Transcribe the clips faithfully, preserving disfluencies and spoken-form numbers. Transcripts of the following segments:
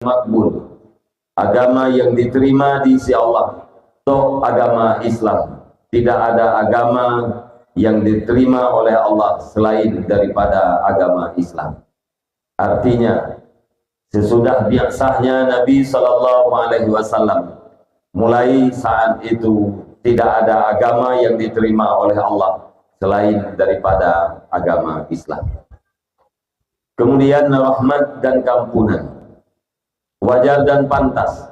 makbul, agama yang diterima di sisi Allah, toh agama Islam. Tidak ada agama yang diterima oleh Allah selain daripada agama Islam. Artinya, sesudah bi'tsahnya Nabi sallallahu alaihi wasallam, mulai saat itu tidak ada agama yang diterima oleh Allah selain daripada agama Islam. Kemudian rahmat dan keampunan. Wajar dan pantas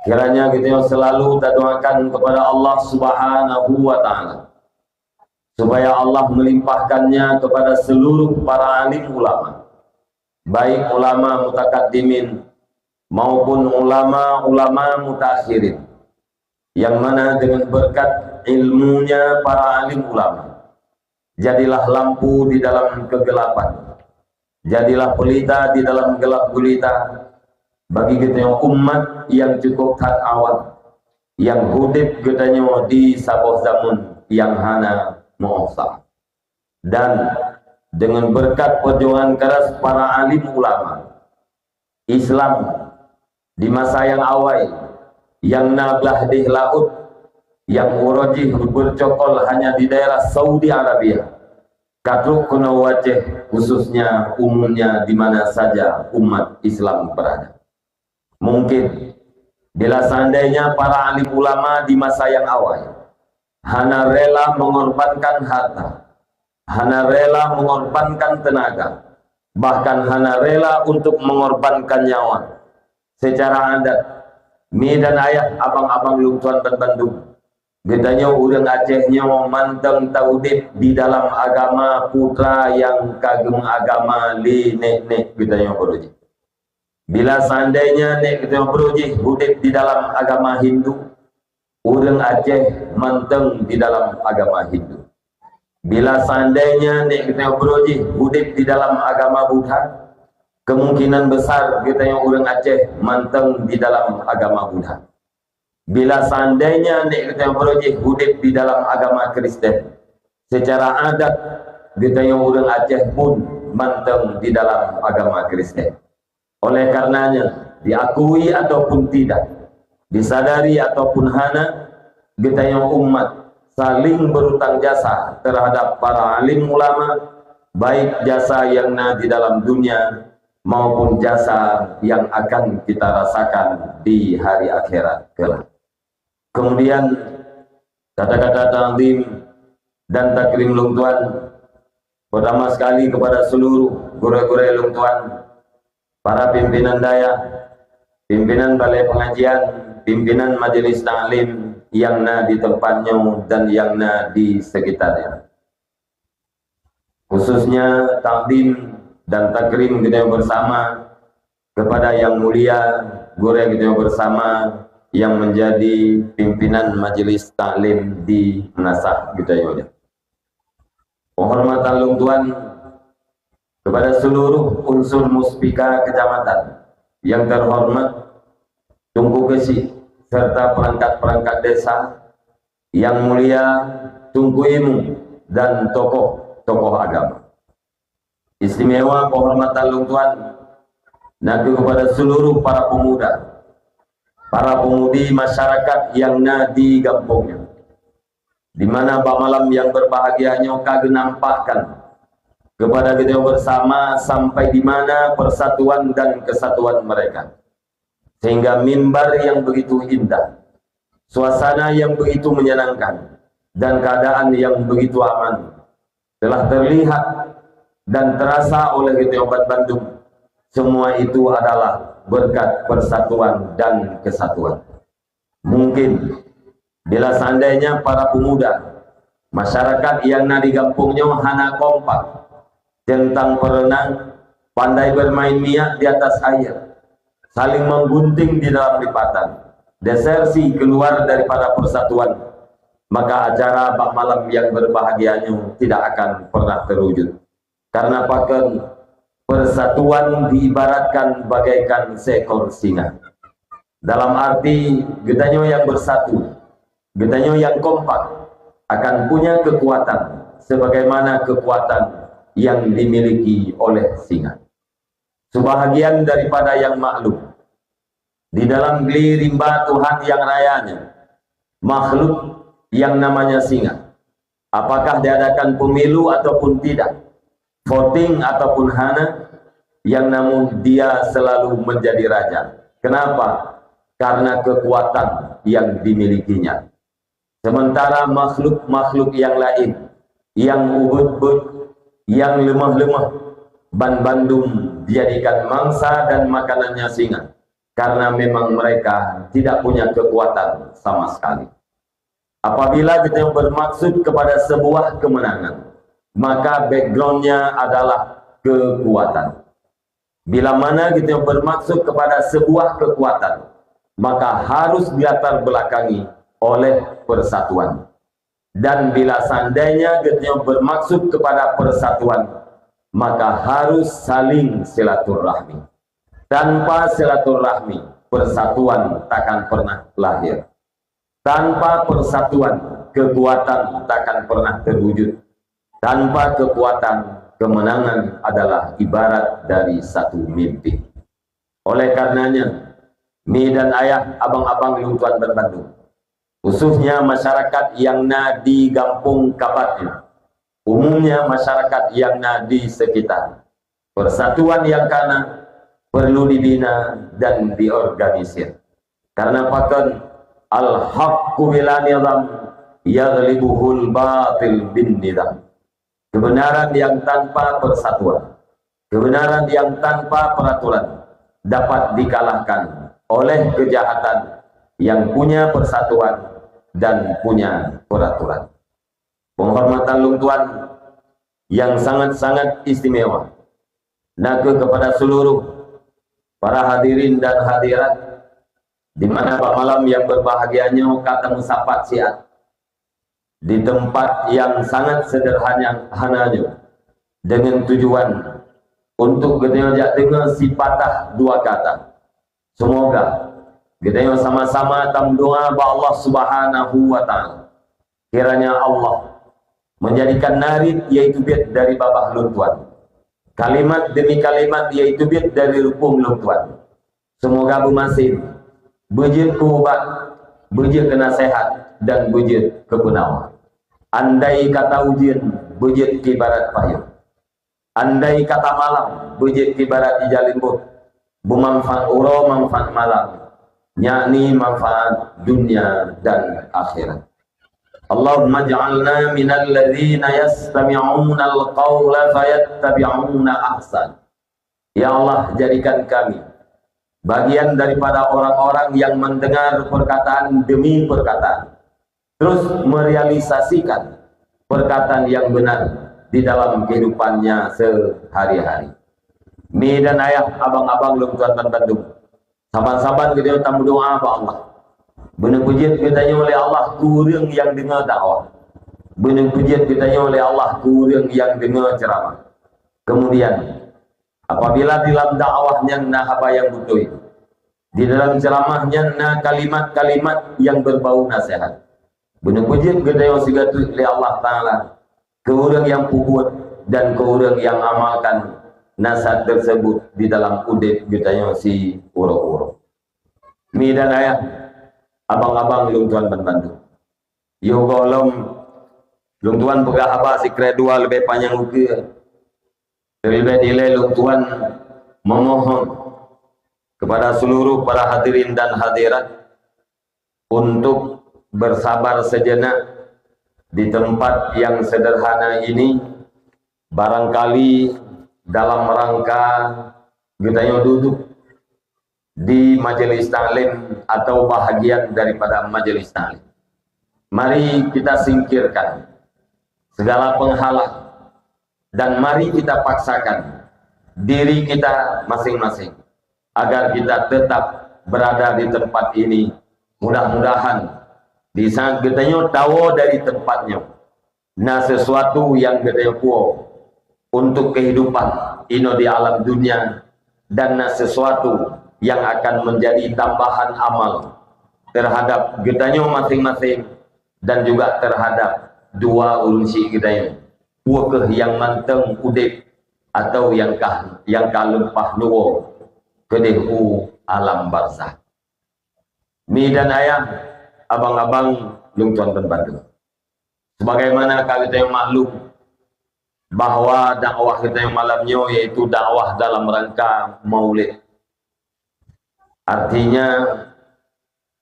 kiranya kita selalu tadoakan kepada Allah Subhanahu wa Ta'ala, supaya Allah melimpahkannya kepada seluruh para alim ulama, baik ulama mutakaddimin maupun ulama-ulama mutaakhirin, yang mana dengan berkat ilmunya para alim ulama, jadilah lampu di dalam kegelapan, jadilah pelita di dalam gelap gulita bagi geutanyoe umat yang cukup that awam, yang udeb geutanyoe di saboh zaman yang hana meuoh sa. Dan dengan berkat perjuangan keras para alim ulama Islam di masa yang awai, yang na blah deh laôt, yang uroe jih bercokol hanya di daerah Saudi Arabia, ka trok keunoe u Aceh, khususnya umumnya di mana saja umat Islam berada. Mungkin, bila seandainya para alim ulama di masa yang awai hana rela mengorbankan harta, hana rela mengorbankan tenaga, bahkan hana rela untuk mengorbankan nyawa, secara adat, mi dan ayah, abang-abang lôn tuan banbandum, geutanyoe ureuëng Aceh nyoe mantong taudeb di dalam agama putra nyang ka geumeuagama lé nek-nek geutanyoe baroe jih. Bila seandainya nek geutanyoe baroe jih udeb di dalam agama Hindu, ureuëng Aceh mantong di dalam agama Hindu. Bila seandainya nek geutanyoe baroe jih udeb di dalam agama Buddha, kemungkinan besar geutanyoe ureuëng Aceh mantong di dalam agama Buddha. Bila seandainya nek geutanyoe baroe jih udeb di dalam agama Kristen, secara adat geutanyoe ureuëng Aceh pun mantong di dalam agama Kristen. Oleh karenanya, diakui ataupun tidak, disadari ataupun hana, geutanyoe umat saling berutang jasa terhadap para alim ulama, baik jasa yang na di dalam dunia maupun jasa yang akan kita rasakan di hari akhirat kelak. Kemudian, kata-kata takzim dan takrim lôn tuan, pertama sekali kepada seluruh gurée-gurée lôn tuan, para pimpinan dayah, pimpinan balai pengajian, pimpinan majelis taklim yang na di tempat nyoe dan yang na di sekitarnya. Khususnya takdim dan takrim geutanyoe bersama kepada Yang Mulia Gurée geutanyoe bersama yang menjadi pimpinan majelis taklim di meunasah geutanyoe nyoe. Penghormatan lôn tuan kepada seluruh unsur muspika kecamatan yang terhormat, Teungku Geuchik serta perangkat-perangkat desa, Yang Mulia Teungku Imum dan tokoh-tokoh agama. Istimewa penghormatan lôn tuan na kheueh kepada seluruh para pemuda, para pemudi masyarakat yang na di gampông nyoe, di mana bak malam yang berbahagia nyoe ka geunampakkan kepada geutanyoe bersama sampai di mana persatuan dan kesatuan mereka. Sehingga mimbar yang begitu indah, suasana yang begitu menyenangkan, dan keadaan yang begitu aman telah terlihat dan terasa oleh geutanyoe bandum. Semua itu adalah berkat persatuan dan kesatuan. Mungkin bila seandainya para pemuda masyarakat yang na di gampông nyoe hana kompak teuntang perenang, pandai bermain minyak di atas air, saling menggunting di dalam lipatan, desersi keluar daripada persatuan, maka acara bak malam yang berbahagia nyoe tidak akan pernah terwujud. Karena pakon, persatuan diibaratkan bagaikan seekor singa. Dalam arti geutanyoe yang bersatu, geutanyoe yang kompak akan punya kekuatan sebagaimana kekuatan yang dimiliki oleh singa. Sebahagian daripada yang maklum, Di dalam geli rimba Tuhan yang raya nyan, makhluk yang namanya singa, apakah diadakan pemilu ataupun tidak, voting ataupun hana, yang namun dia selalu menjadi raja. Kenapa? Karena kekuatan yang dimilikinya. Sementara makhluk-makhluk yang lain, yang ubit-ubit, yang lemah-lemah, ban bandum dijadikan mangsa dan makanannya singa, karena memang mereka tidak punya kekuatan sama sekali. Apabila kita bermaksud kepada sebuah kemenangan, maka backgroundnya adalah kekuatan. Bila mana kita bermaksud kepada sebuah kekuatan, maka harus dilatar belakangi oleh persatuan. Dan bila seandainya kita bermaksud kepada persatuan, maka harus saling silaturahmi. Tanpa silaturahmi, persatuan takkan pernah lahir. Tanpa persatuan, kekuatan takkan pernah terwujud. Tanpa kekuatan, kemenangan adalah ibarat dari satu mimpi. Oleh karenanya, mi dan ayah, abang-abang lôn tuan banmandum, khususnya masyarakat yang na di gampông Kabat nyoe, umumnya masyarakat yang na di sekitar, persatuan yang kana perlu dibina dan diorganisir. Karena pakon, al-haqqu bila nizam yaghlibuhul batil bin nizam. Kebenaran yang tanpa persatuan, kebenaran yang tanpa peraturan dapat dikalahkan oleh kejahatan yang punya persatuan dan punya peraturan. Penghormatan lôn tuan yang sangat-sangat istimewa, nakeuh kepada seluruh para hadirin dan hadirat, di mana bak malam yang berbahagia nyoe ka tameusapat siat di tempat yang sangat sederhana, hana nyoe, dengan tujuan untuk geutanyoe jak deungoe sipatah dua kata. Semoga geutanyoe sama-sama tameudoa bak Allah Subhanahu wa Ta'ala, kiranya Allah menjadikan narit, yaitu biet dari babah lôn tuan, kalimat demi kalimat, yaitu biet dari rupung lôn tuan, semoga beumasin, beujeuet keu ubat, beujeuet keu naseuhat, dan beujeuet keu peunawa. Andai kata ujeuen, beujeuet keu ibarat payong. Andai kata malam, beujeuet keu ibarat ija limbot, beumanfaat uroe manfaat malam, yakni manfaat dunia dan akhirat. Allahumma ja'alna minal ladzina yastami'unal qaula fayattabi'una ahsan. Ya Allah, jadikan kami bagian daripada orang-orang yang mendengar perkataan demi perkataan, terus merealisasikan perkataan yang benar di dalam kehidupannya sehari-hari. Mi dan ayah, abang-abang lôn tuan banmandum, saban-saban geutanyoe tameudoa bak Allah. Beuneupeujeuet geutanyoe lé Allah keu ureuëng nyang deungoe dakwah. Beuneupeujeuet geutanyoe lé Allah keu ureuëng nyang deungoe ceuramah. Kemudian, apabila di dalam dakwah nyan na haba nyang beutôi, di dalam ceuramah nyan na kalimat-kalimat nyang beubau naseuhat, beuneupeujeuet geutanyoe sigoe teuk lé Allah Ta'ala keu ureuëng nyang peubuet dan keu ureuëng nyang amalkan naseuhat tersebut di dalam udeb geutanyoe siuroe-uroe. Mi dan ayah, abang-abang lôn tuan banmandum, yoh gohlom lôn tuan peugah haba sikrek dua leubeh panyang ukeue. Leubeh dilée lôn tuan memohon kepada seluruh para hadirin dan hadirat untuk bersabar sejenak di tempat yang sederhana ini, barangkali dalam rangka geutanyoe duduk di majelis taklim atau bahagian daripada majelis taklim. Mari kita singkirkan segala penghalang dan mari kita paksakan diri kita masing-masing agar kita tetap berada di tempat ini. Mudah-mudahan di saat geutanyoe tawoe dari tempat nyoe, na sesuatu nyang geutanyoe puwoe untuk kehidupan inoe di alam dunia, dan na sesuatu nyang akan menjadi tambahan amal terhadap geutanyoe masing-masing dan juga terhadap dua ureuëng syiek geutanyoe, peu kheueh nyang mantong udeb atau nyang ka, nyang ka leupah luwoe keudeh u alam barzakh. Mi dan ayah, abang-abang, lôn tuan-tuan bandum. Sebagaimana ka geutanyoe maklum bahwa dakwah geutanyoe malam nyoe yaitu dakwah dalam rangka Maulid. Artinya,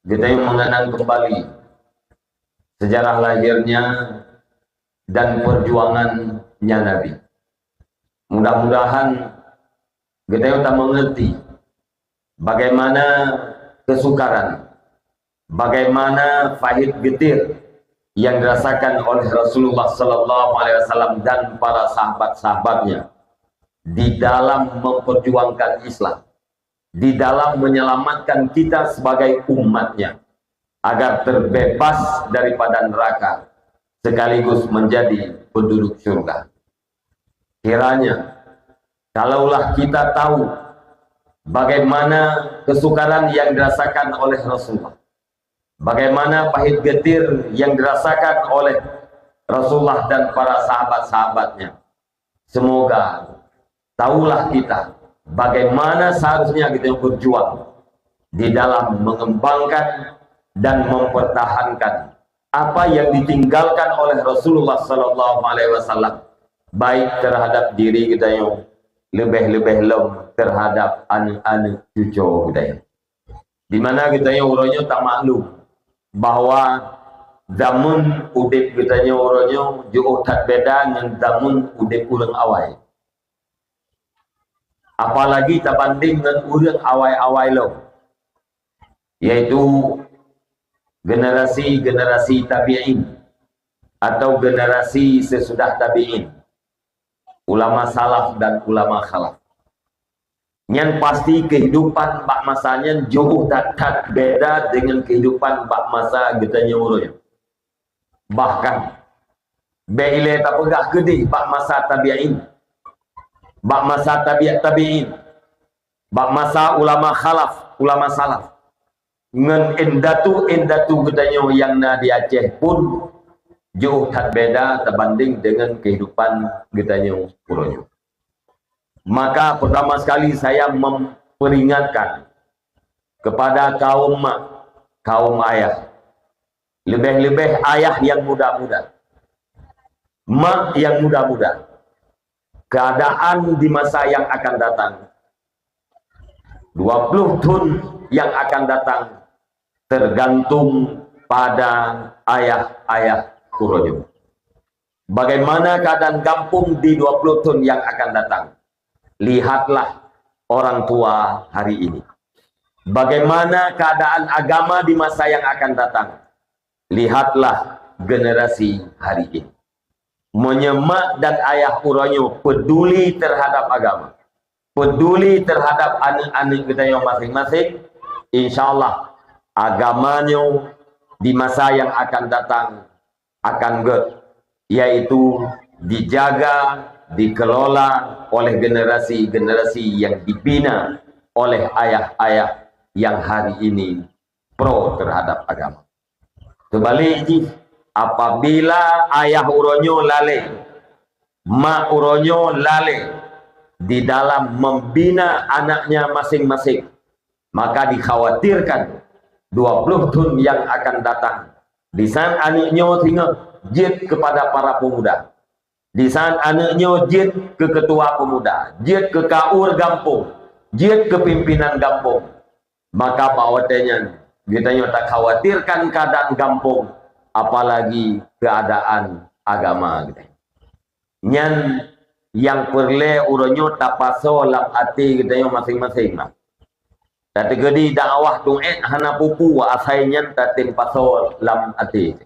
geutanyoe mengenang kembali sejarah lahirnya dan perjuangannya Nabi. Mudah-mudahan geutanyoe ta mengerti bagaimana kesukaran, bagaimana pahit getir yang dirasakan oleh Rasulullah sallallahu alaihi wasallam dan para sahabat-sahabatnya di dalam memperjuangkan Islam, di dalam menyelamatkan kita sebagai umatnya, agar terbebas daripada neraka, sekaligus menjadi penduduk surga. Kiranya, kalaulah kita tahu bagaimana kesukaran yang dirasakan oleh Rasulullah, bagaimana pahit getir yang dirasakan oleh Rasulullah dan para sahabat-sahabatnya, semoga tahulah kita bagaimana seharusnya kita berjuang di dalam mengembangkan dan mempertahankan apa yang ditinggalkan oleh Rasulullah sallallahu alaihi wasallam, baik terhadap diri geutanyoe, leubeh-leubeh lom terhadap aneuk-aneuk cucoe geutanyoe. Di mana geutanyoe uroe nyoe tamaklum bahwa zameun udeb geutanyoe uroe nyoe jiôh that beda ngon zameun udeb ureuëng awai. Apalagi tabandeng ngon ureuëng awai-awai lom, yaitu generasi-generasi tabi'in atau generasi sesudah tabi'in, ulama salaf dan ulama khalaf. Nyan pasti kehidupan bak masa nyan jiôh that-that beda dengan kehidupan bak masa geutanyoe uroe nyoe. Bahkan, bék ilée tapeugah keudeh bak masa tabi'in, bak masa tabi'ut tabi'in, bak masa ulama khalaf, ulama salaf, ngon indatu-indatu geutanyoe nyang na di Aceh pun jiôh that beda tabandeng dengan kehidupan geutanyoe uroe nyoe. Maka pertama sekali saya memperingatkan kepada kaum mak, kaum ayah, leubeh-leubeh ayah nyang muda-muda, mak nyang muda-muda, keadaan di masa yang akan datang, dua puluh thon nyang akan datang, tergantung pada ayah-ayah uroe nyoe. Bagaimana keadaan gampông di dua puluh thon nyang akan datang? Lihatlah orang tua hari ini. Bagaimana keadaan agama di masa yang akan datang? Lihatlah generasi hari ini. Meunyoe mak dan ayah uroe nyoe peduli terhadap agama, peduli terhadap aneuk-aneuk geutanyoe masing-masing, insya Allah agama nyoe di masa yang akan datang akan gét, yaitu dijaga, dikelola oleh generasi-generasi yang dibina oleh ayah-ayah yang hari ini pro terhadap agama. Teubalik jih, apabila ayah uroe nyoe lalée, mak uroe nyoe lalée di dalam membina anaknya masing-masing, maka dikhawatirkan dua puluh thon nyang akan datang, di saat aneuk nyoe singoh jeuet kepada para pemuda, di saat aneuk nyoe jeuet keu ketua pemuda, jeuet keu kaur gampông, jeuet keu pimpinan gampông, maka bak watée nyan geutanyoe takhawatirkan keadaan gampông, apalagi keadaan agama geutanyoe. Nyan nyang peureulée uroe nyoe tapasoe lam até geutanyoe masing-masing lah. Tateukeudi dakwah tuét hana peue-peue, asai nyan tatem pasoe lam até.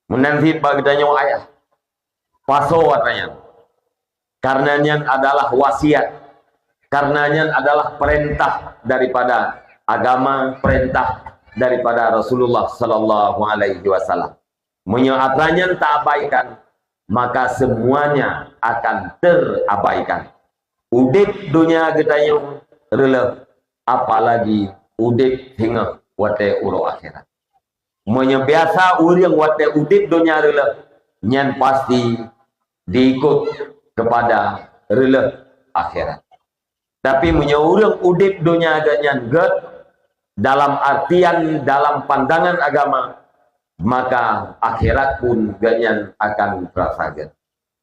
Meunan cit bak geutanyoe ayah, pasoe atra nyan. Karena nyan adalah wasiat. Karena nyan adalah perintah daripada agama, perintah daripada Rasulullah sallallahu alaihi wasallam. Meunyoe atra nyan taabaikan, maka semuanya akan terabaikan. Udeb donya geutanyoe reuloh, apalagi udeb singoh watée uroe akhirat. Meunyoe biasa ureuëng watée udeb donya reuloh, nyan pasti diikot kepada reuloh akhirat. Tapi meunyoe ureuëng udeb donya geuh nyan gét, dalam artian, dalam pandangan agama, maka akhirat pun gobnyan akan terasa gét.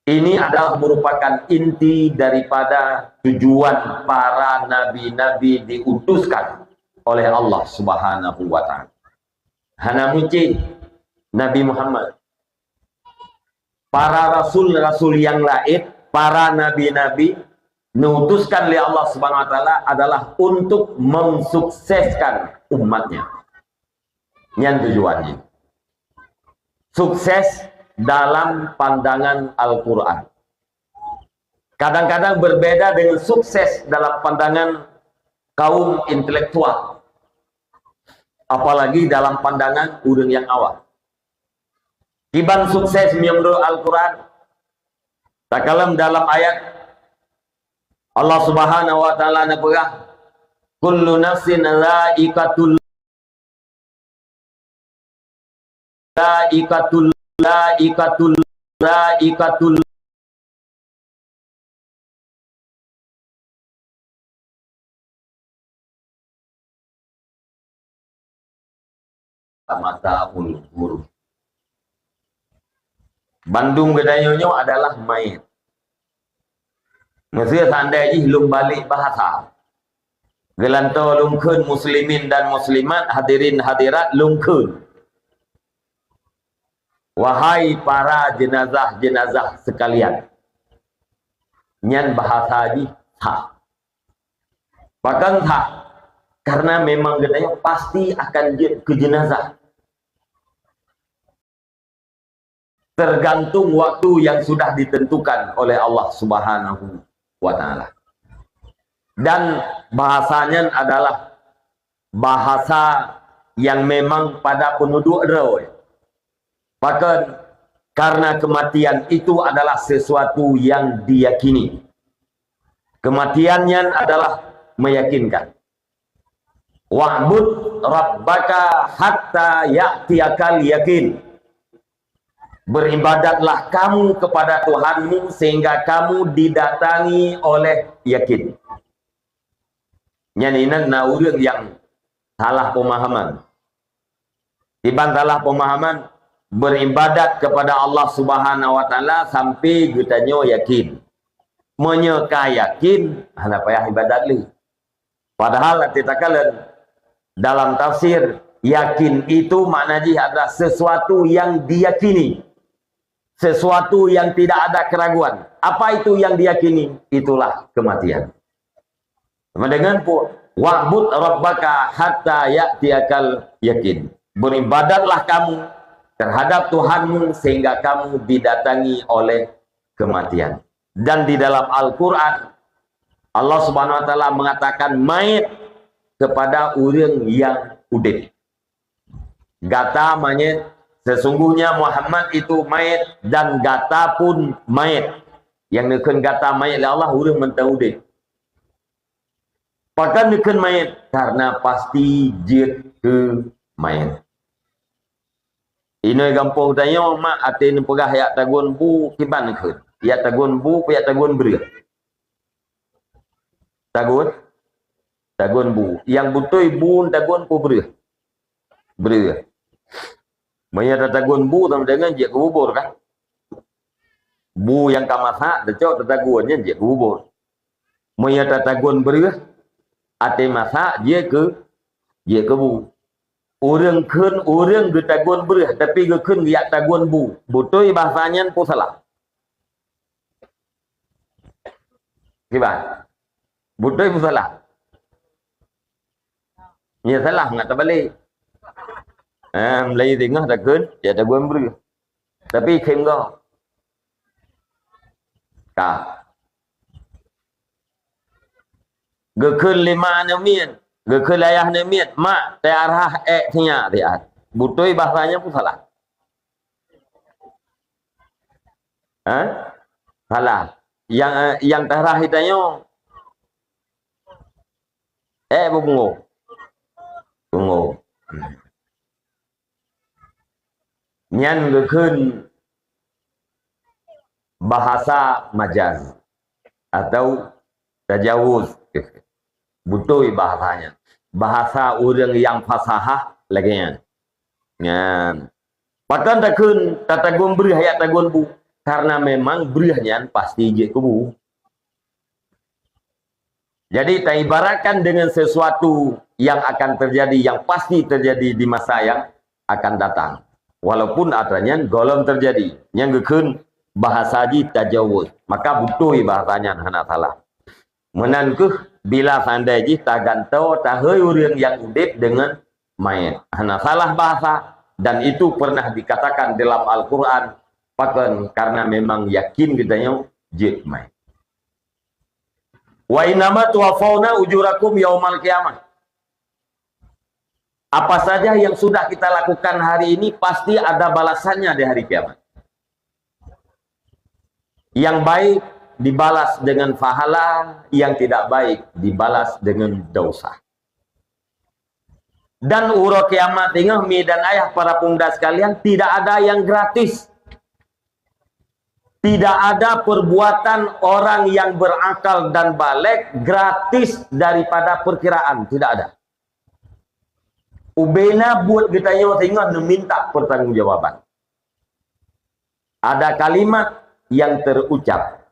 Ini adalah merupakan inti daripada tujuan para nabi-nabi diutuskan oleh Allah Subhanahu wa Ta'ala. Hana meucit Nabi Muhammad. Para rasul-rasul nyang laén, para nabi-nabi, diutuskan lé Allah Subhanahu wa Ta'ala adalah untuk mensukseskan umatnya. Nyan tujuannya. Sukses dalam pandangan Al-Quran. Kadang-kadang berbeda dengan sukses dalam pandangan kaum intelektual. Apalagi dalam pandangan ureuëng nyang awam. Kiban sukses meunurot Al-Quran? Takalon dalam ayat, Allah Subhanahu wa Ta'ala neupeugah, "Kullu nafsin za'iqatul, za'iqatul, za'iqatul, za'iqatul." Mata ulur. Bandum geutanyoe nyoe adalah mait. Meuseu seandai jih lôn balek bahasa, geulantoe lôn kheun muslimin dan muslimat, hadirin hadirat, lôn kheun, "Wahai para jenazah-jenazah sekalian." Nyan bahasa jih sah. Pakon sah? Karena memang geutanyoe pasti akan jeuet keu jenazah. Tergantung waktu yang sudah ditentukan oleh Allah Subhanahu wa Ta'ala. Dan bahasa nyan adalah bahasa yang memang pada peunuduk droe. Pakon? Karena kematian itu adalah sesuatu yang diyakini. Kematian nyan adalah meyakinkan. "Wa'bud rabbaka hatta ya'tiyakal yakin." Beribadatlah kamu kepada Tuhanmu sehingga kamu didatangi oleh yakin. Nyan inan na ureuëng nyang salah pemahaman. Kiban salah pemahaman, beribadat kepada Allah Subhanahu wa Ta'ala sampai geutanyoe yakin. Meunyoe ka yakin, hana payah ibadat lé. Padahal até takalon dalam tafsir, yakin itu makna jih adalah sesuatu yang diyakini, sesuatu yang tidak ada keraguan. Apa itu yang diyakini? Itulah kematian. Sama dengan pu-, "Wa'bud rabbaka hatta ya'tiyakal yakin." Beribadatlah kamu terhadap Tuhanmu sehingga kamu didatangi oleh kematian. Dan di dalam Al-Quran, Allah Subhanahu wa Ta'ala mengatakan mait kepada ureuëng nyang udeb. Gata manyét, sesungguhnya Muhammad itu mait dan gata pun mait. Nyang neukheun gata mait lé Allah ureuëng mantong udeb. Pakon neukheun mait? Karena pasti jeuet keu mait. Inoi gampông tanyoe mak até neupeugah jak tagun bu kiban neukheun. Jak tagun bu, jak tagun breueh. Tagun? Tagun bu. Nyang beutôi bu tagun peue breueh? Breueh. Meunyoe tatagun bu sama dengan jeuet keu bubur kan? Bu nyang ka masak teucok tatagun nyan jeuet keu bubur. Meunyoe tatagun breueh, até masak jeuet keu, jeuet keu bu. Ureuëng kheun ureuëng geutagun breueh tapi geukheun geujak tagun bu. Beutôi bahasa nyan peue salah? Kiban? Beutôi peue salah? Ya salah ngat tabalek. Eh, mulai singoh takheun, ya tagun breueh. Tapi khem goh. Ka. Geukheun lé ma aneuk miet, geukheun lé ayah aneuk miet, "Mak, teuarah ék sinyak siat." Beutôi bahasa nyan peue salah? Ha? Salah. Nyang, eh, nyang teuarah itanyoe. Eh, beungoh. Beungoh. Nyan geukheun bahasa majaz atau tajawuz. Beutôi bahasa nyan. bahasa ureuëng nyang fasahah lagée nyan. Nyan. Pakon takheun tatagun breueh jak tagun bu? Karena memang breueh nyan pasti jeuet keu bu. Jadi, taibaratkan dengan sesuatu yang akan terjadi, yang pasti terjadi di masa yang akan datang. Walaupun atra nyan gohlom terjadi. Nyang geukheun bahasa jih tajawuz. Maka beutôi bahasa nyan hana salah. Meunan kheueh bila seandai jih tagantoe tahôi ureuëng nyang udeb deungon manyét. Hana salah bahasa, dan itu pernah dikatakan dalam Al-Quran, pakon karena memang yakin geutanyoe jeuet manyét. "Wa innama tuwaffawna ujurakum yaumal qiyamah." Apa saja yang sudah kita lakukan hari ini, pasti ada balasannya di hari kiamat. Yang baik dibalas dengan pahala, yang tidak baik dibalas dengan dosa. Dan uroe kiamat teungoh, mi dan ayah, para pemuda sekalian, tidak ada yang gratis. Tidak ada perbuatan orang yang berakal dan baleg gratis daripada perkiraan. Tidak ada. Ubena buet geutanyoe singoh neuminta pertanggungjawaban. Ada kalimat yang terucap.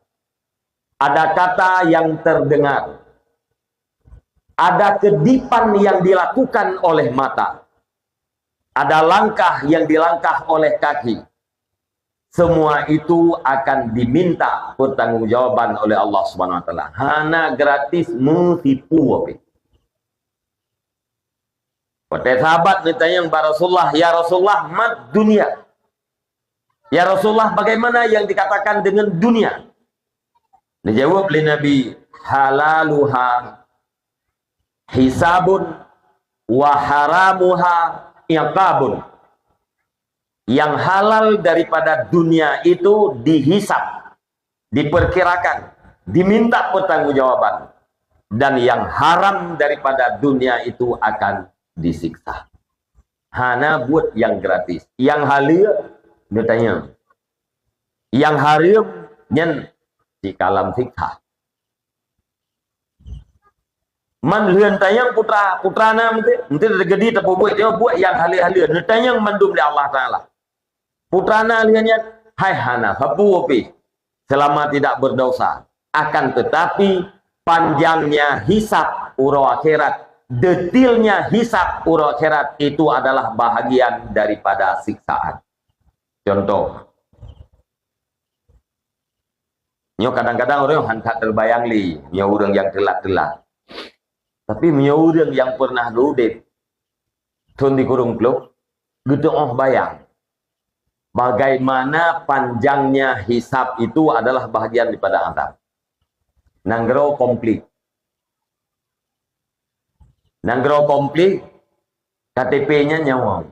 Ada kata yang terdengar. Ada kedipan yang dilakukan oleh mata. Ada langkah yang dilangkah oleh kaki. Semua itu akan diminta pertanggungjawaban oleh Allah Subhanahu Wa Taala. Hana gratis, meusipu api. Watée sahabat neutanyong bak Rasulullah, "Ya Rasulullah, mad dunia?" "Ya Rasulullah, bagaimana yang dikatakan dengan dunia?" Dijawab lé Nabi, "Halaluha hisabun, wa haramuha iqabun." Yang halal daripada dunia itu dihisab, diperkirakan, diminta pertanggungjawaban. Dan yang haram daripada dunia itu akan disiksa. Hana buet nyang gratis. Nyang haleue, neutanyong. Nyang hareuem, nyan cit ka lam siksa. Man lheueh tanyong putra, putra na meuti, meuti teugeudi tapeubuet nyoe buet nyang haleue-haleue, neutanyong mandum lé Allah Taala. Putra na lheueh nyan, hai hana sapeue pih, selama tidak berdosa. Akan tetapi, panjangnya hisab uroe akhirat, detilnya hisab uroe akhirat itu adalah bahagian daripada siksaan. Contoh, nyoe kadang-kadang ureuëng han that teubayang lé, nyoe ureuëng nyang teulat-teulat. Tapi meunyoe ureuëng nyang pernah geuudeb thon sikureueng ploh, geuteuôh bayang bagaimana panjangnya hisab itu adalah bahagian daripada azab. Nanggroe konflik. Nanggroe konflik, K T P nyan nyawöng.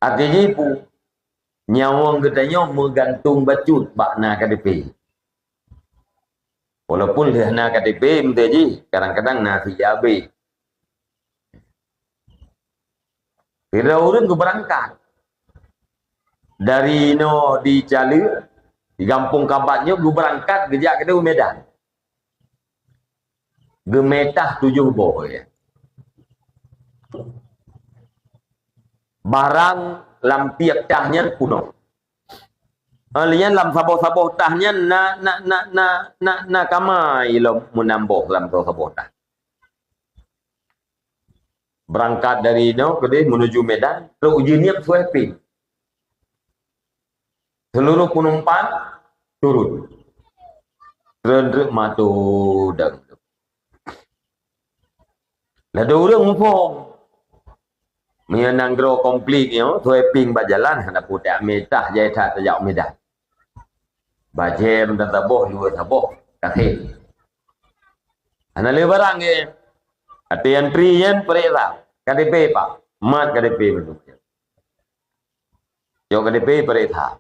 Arti jih peue? Nyawöng geutanyoe meugantung bacut bak na K T P. Walaupun lheueh na K T P, meuntée jih kadang-kadang na sijabeh. Sidroe ureuëng geubeurangkat dari inoe di Caleuk, di gampông Kabat nyoe geubeurangkat geujak keudeh u Medan. Geumeutah tujoh boh, ya. Barang lam tieb tah nyan punoh. Lheueh nyan lam saboh-saboh tah nyan na, na, na, na, na, na kamai lom meunam boh lam saboh-saboh tah. Beurangkat dari inoe keudeh meunuju Medan, trok u Jeunieb suwéh péng. Seuluroh peunumpang turot. Treun treuk mato dang. Ladôm ureuëng muphom. Meunyoe nanggroe konflik nyoe, suwéh péng bak jalan, hana peue tameutah jai that tajak u Medan. Bajée meunan saboh, luweue saboh, ka khem. Hana lé barang, eh. Ateueh antri nyan peuriksa, K T P, Pak. Mat K T P mandum. Jok K T P peuriksa.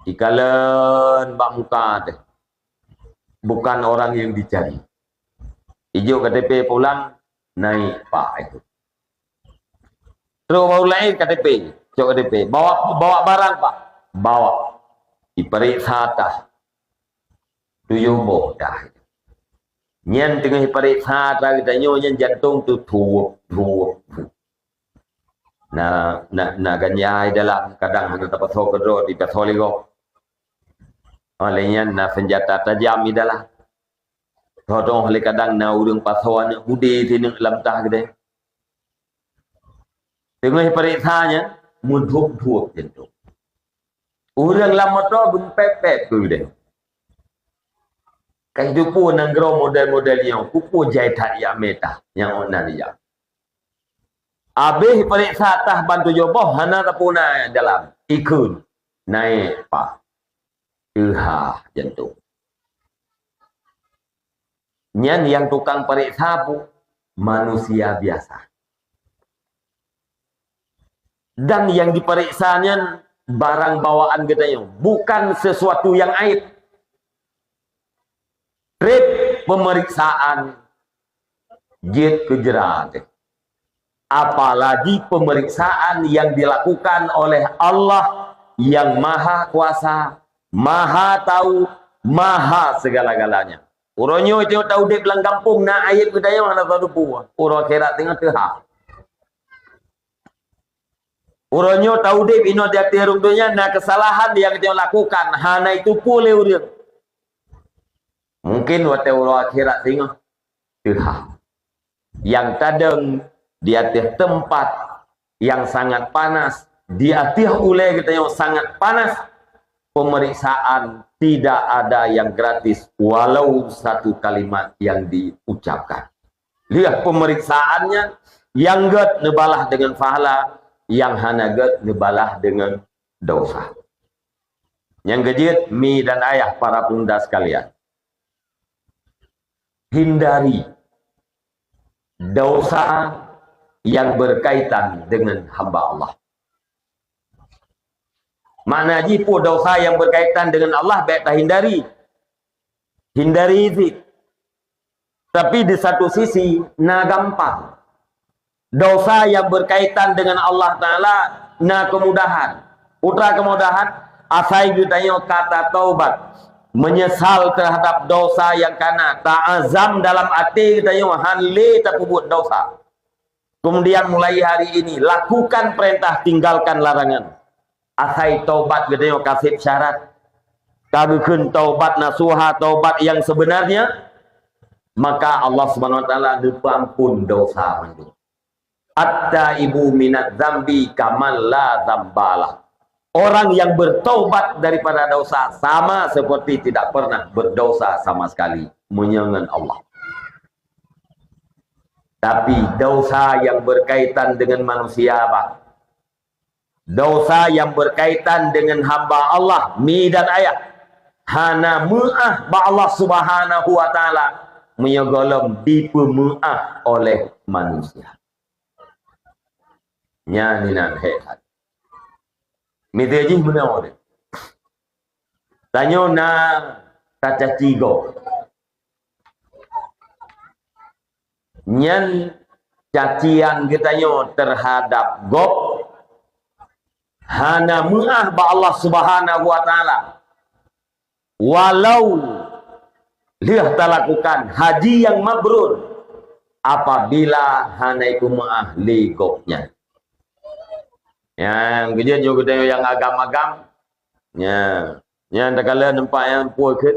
Ikalon bak muka teh. Bukan orang yang dicari. Ijok K T P pulang, naik, Pak, itu. Trok bak ureuëng laén K T P, cok K T P. Bawa, bawa barang, Pak. Bawa. Diperiksa tah. Tujoh boh tah. Nyan teungoh pareksa atra geutanyoe nyan jantong tu thuep, thuep, thuep. Na, na, na ganja di dalam, kadang hana tapasoe keudroe, tapasoe lé gob. Óh lheueh nyan na seunjata tajam di dalam. Tho-tho lé kadang na ureuëng pasoe aneuk budé sineuk lam tah geude. Teungoh pareksa nyan, meudhuep-dhuep jantong. Ureuëng lam moto geumpet-pet keu geude. Ka jiteupeue nanggroe model-model nyoe, keupeue jai that jak mé tah nyang ôk na rijak. Abéh pareksa tah ban tujoh boh hana tapuna dalam, ikheun, naék pah, teuhah jantong. Nyan nyang tukang pareksa peue? Manusia biasa. Dan nyang dipareksa nyan barang bawaan geutanyoe, bukan sesuatu nyang aib. Treb pemeriksaan jeuet keu jeura teuh. Apalagi pemeriksaan yang dilakukan oleh Allah yang Maha Kuasa, Maha Tahu, Maha segala-galanya. Uroe nyoe tanyoe taudeb lam gampông na aib geutanyoe hana tateupeue. Uroe akhirat teungoh teuhah. Uroe nyoe taudeb inoe di ateueh rhueng donya na keusalahan nyang tanyoe lakukan hana jiteupeue lé ureuëng. Mungkin watée uroe akhirat teungoh teuhah. Nyang tadong di ateueh teumpat nyang sangat panas, di ateueh ulée geutanyoe sangat panas, pemeriksaan tidak ada yang gratis, walau satu kalimat yang diucapkan. Lheueh pemeriksaan nyan, nyang gét neubalah deungon pahala, nyang hana gét neubalah deungon dosa. Nyang keujeuet, mi dan ayah, para pemuda sekalian, hindari dosa yang berkaitan dengan hamba Allah. Makna jih peue dosa yang berkaitan dengan Allah bék tahindari. Hindari cit. Tapi di satu sisi na gampang. Dosa yang berkaitan dengan Allah Taala na keumudahan. Peue keumudahan, asai geutanyoe ka tataubat, menyesal terhadap dosa nyang kana, taazam dalam até geutanyoe hán lé tapeubuet dosa. Kemudian mulai hari ini, lakukan perintah, tinggalkan larangan. Asai taubat geutanyoe ka sép syarat. Ka geukheun taubat nasuha, taubat yang sebenarnya, maka Allah Subhanahu Wa Taala neupeuampon dosa mandum. At-taibu minadz dzambi kaman la dzambalah. Orang yang bertaubat daripada dosa sama seperti tidak pernah berdosa sama sekali, meunyoe ngon Allah. Tapi dosa yang berkaitan dengan manusia, bah, dosa yang berkaitan dengan hamba Allah, mi dan ayah, hana meuáh bak Allah Subhanahu Wa Taala, meunyoe gohlom dipeumeuáh oleh manusia. Nyan inan hék that. Miseue jih meunoe deh. Tanyoe na tacaci gob. Nyan cacian geutanyoe terhadap gob hana meuáh bak Allah Subhanahu Wa Taala. Walau lheueh talakukan haji nyang mabrur, apabila hana ipeumeuáh lé gobnyan. Nyang keujeuet nyoe geutanyoe nyang agam-agam, nya, nyang takalon teumpat nyang peue kheun,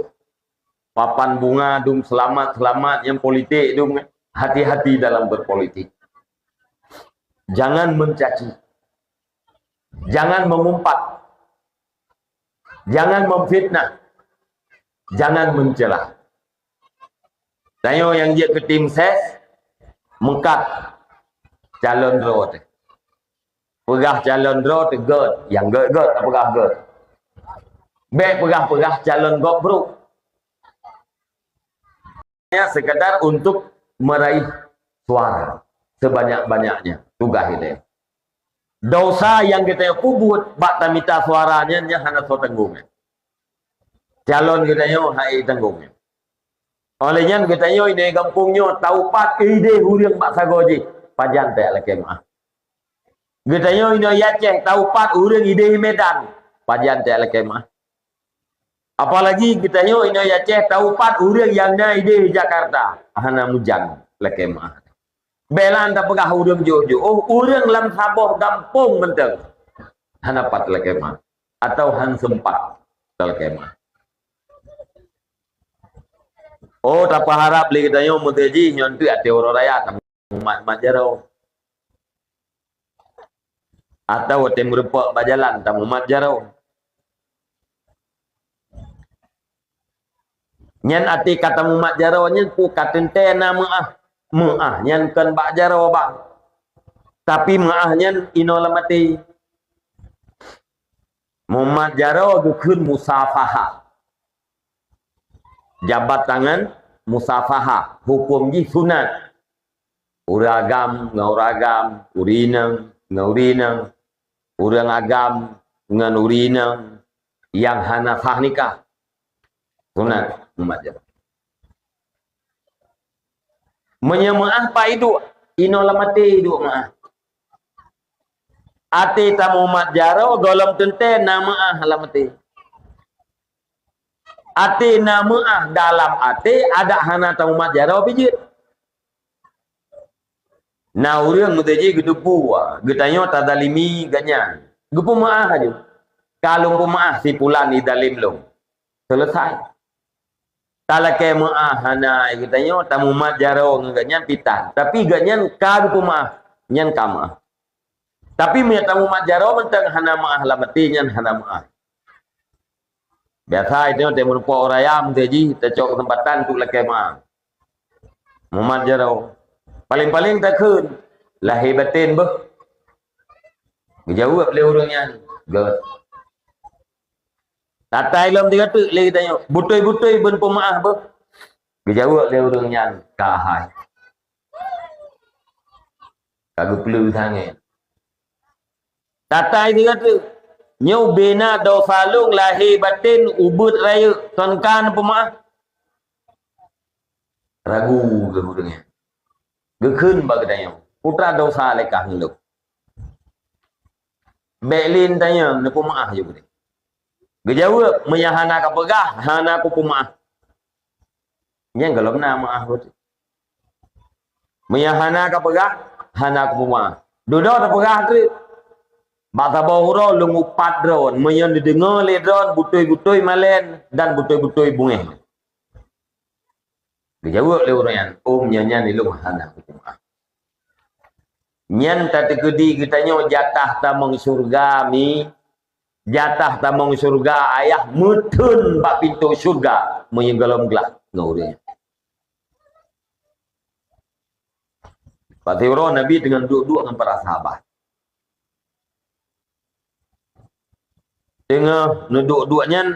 papan bunga dum seulamat-seulamat, nyang politik dum, hati-hati dalam berpolitik. Jangan mencaci. Jangan mengumpat. Jangan memfitnah. Jangan mencela. Tanyoe nyang jeuet keu tim ses, meukat calon droe teuh. Peugah calon droe teuh gét, nyang gét-gét tapeugah gét. Bék peugah-peugah calon gob brok. Hanya sekadar untuk meraih suara sebanyak-banyaknya. Tugaih ilée. Dosa nyang geutanyoe peubuet bak tamita suara nyan, nyan hana soe tanggong. Calon geutanyoe hai tanggong. Oleh nyan geutanyoe di gampông nyoe taupat ideh ureuëng bak sagoe jih, pajan tajak lakée meuáh. Geutanyoe inoe Aceh taupat ureuëng ideh Medan, pajan tajak lakée meuáh. Apalagi geutanyoe inoe Aceh, taupat ureuëng nyang na idéh Jakarta, hana meujan lakée meuáh. Bék lom tapeugah ureuëng jôh-jôh, oh, ureuëng lam saboh gampông mantong hana pat lakée meuáh, atawa han seumpat lakée meuáh. Oh, tapeuharab lé geutanyoe meuteujih nyoe teuk até uroe raya tamumat-mat jaroe. Atawa watée meurumpok bak jalan tamumat jaroe. Nyan até ka tamumat jaroe nyan peue ka teuntée na meuáh. Meuáh nyan kon bak jaroe bang. Tapi meuáh nyan inoe lam até. Mumat jaroe geukheun musafahah. Jabat tangan, musafahah, huköm jih sunat. Ureuëng agam ngon ureuëng agam, ureuëng inong ngon ureuëng inong, ureuëng agam ngon ureuëng inong nyang hana sah nikah. Sunat mumat jaroe. Meunyoe meuáh pat iduek, inoe lam até iduek meuáh. Até tamumat jaroe gohlom teuntée na meuáh lam até. Até na meuáh dalam até, adak hana tamumat jaroe pih jeuet. Na ureuëng meuteujih geuteupeue, geutanyoe tazalimi gobnyan. Geupeumeuáh laju. Ka lôn peumeuáh si pulan idalem lôn. Seuleusai. Talakée meuáh hana geutanyoe, tamumat jaroe ngon gobnyan pih tan. Tapi gobnyan ka geupeumeuáh, nyan ka meuáh. Tapi meunyoe tamumat jaroe mantong hana meuáh lam até, nyan hana meuáh. Biasa itu teumeureumpok ureuëng ayam tu jih tacok keuseumpatan untuk lakée meuáh. Mumat jaroe. Paléng-paléng takheun, lahé batén beuh. Geujaweueb lé ureuëng nyan, "Göt." Tatai lom tiga teuk lé geutanyoe, "Beutôi-beutôi beuneupeumaáh beuh?" Geujaweueb lé ureuëng nyan, "Ka hai." Ka geupeuleueh tangai. Tatai tiga teuk, "Nyoe bina dosa lôn lahé batén ubeuet rayeuk, kon ka neupeumaáh?" Ragu geuh ureuëng nyan. Geukheun bak geutanyoe, "Putra dosa lé kah ngon lôn. Bék lé neutanyong, neupeumaáh ju keudeh." Geujaweueb, "Meunyoe hana kapeugah, hana kupeumaáh." Nyan gohlom na meuáh beutôi. "Meunyoe hana kapeugah, hana kupeumaáh." Dudoe tapeugah treuk. Bak saboh uroe lôn upat droen, meunyoe neudeungoe lé droen beutôi-beutôi malén dan beutôi-beutôi beungéh. Geujaweueb lé ureuëng nyan, "Ôm nyan, nyan ilôn hana kupeumaáh." Nyan tateukeudi geutanyoe jatah tamong syeuruga mi, jatah tamong syeuruga ayah meutheun bak pintoe syeuruga meunyoe gohlom glah ngon ureuëng nyan. Bak siuroe Nabi teungoh duek-duek ngon para sahabat. Teungoh neuduek-duek nyan,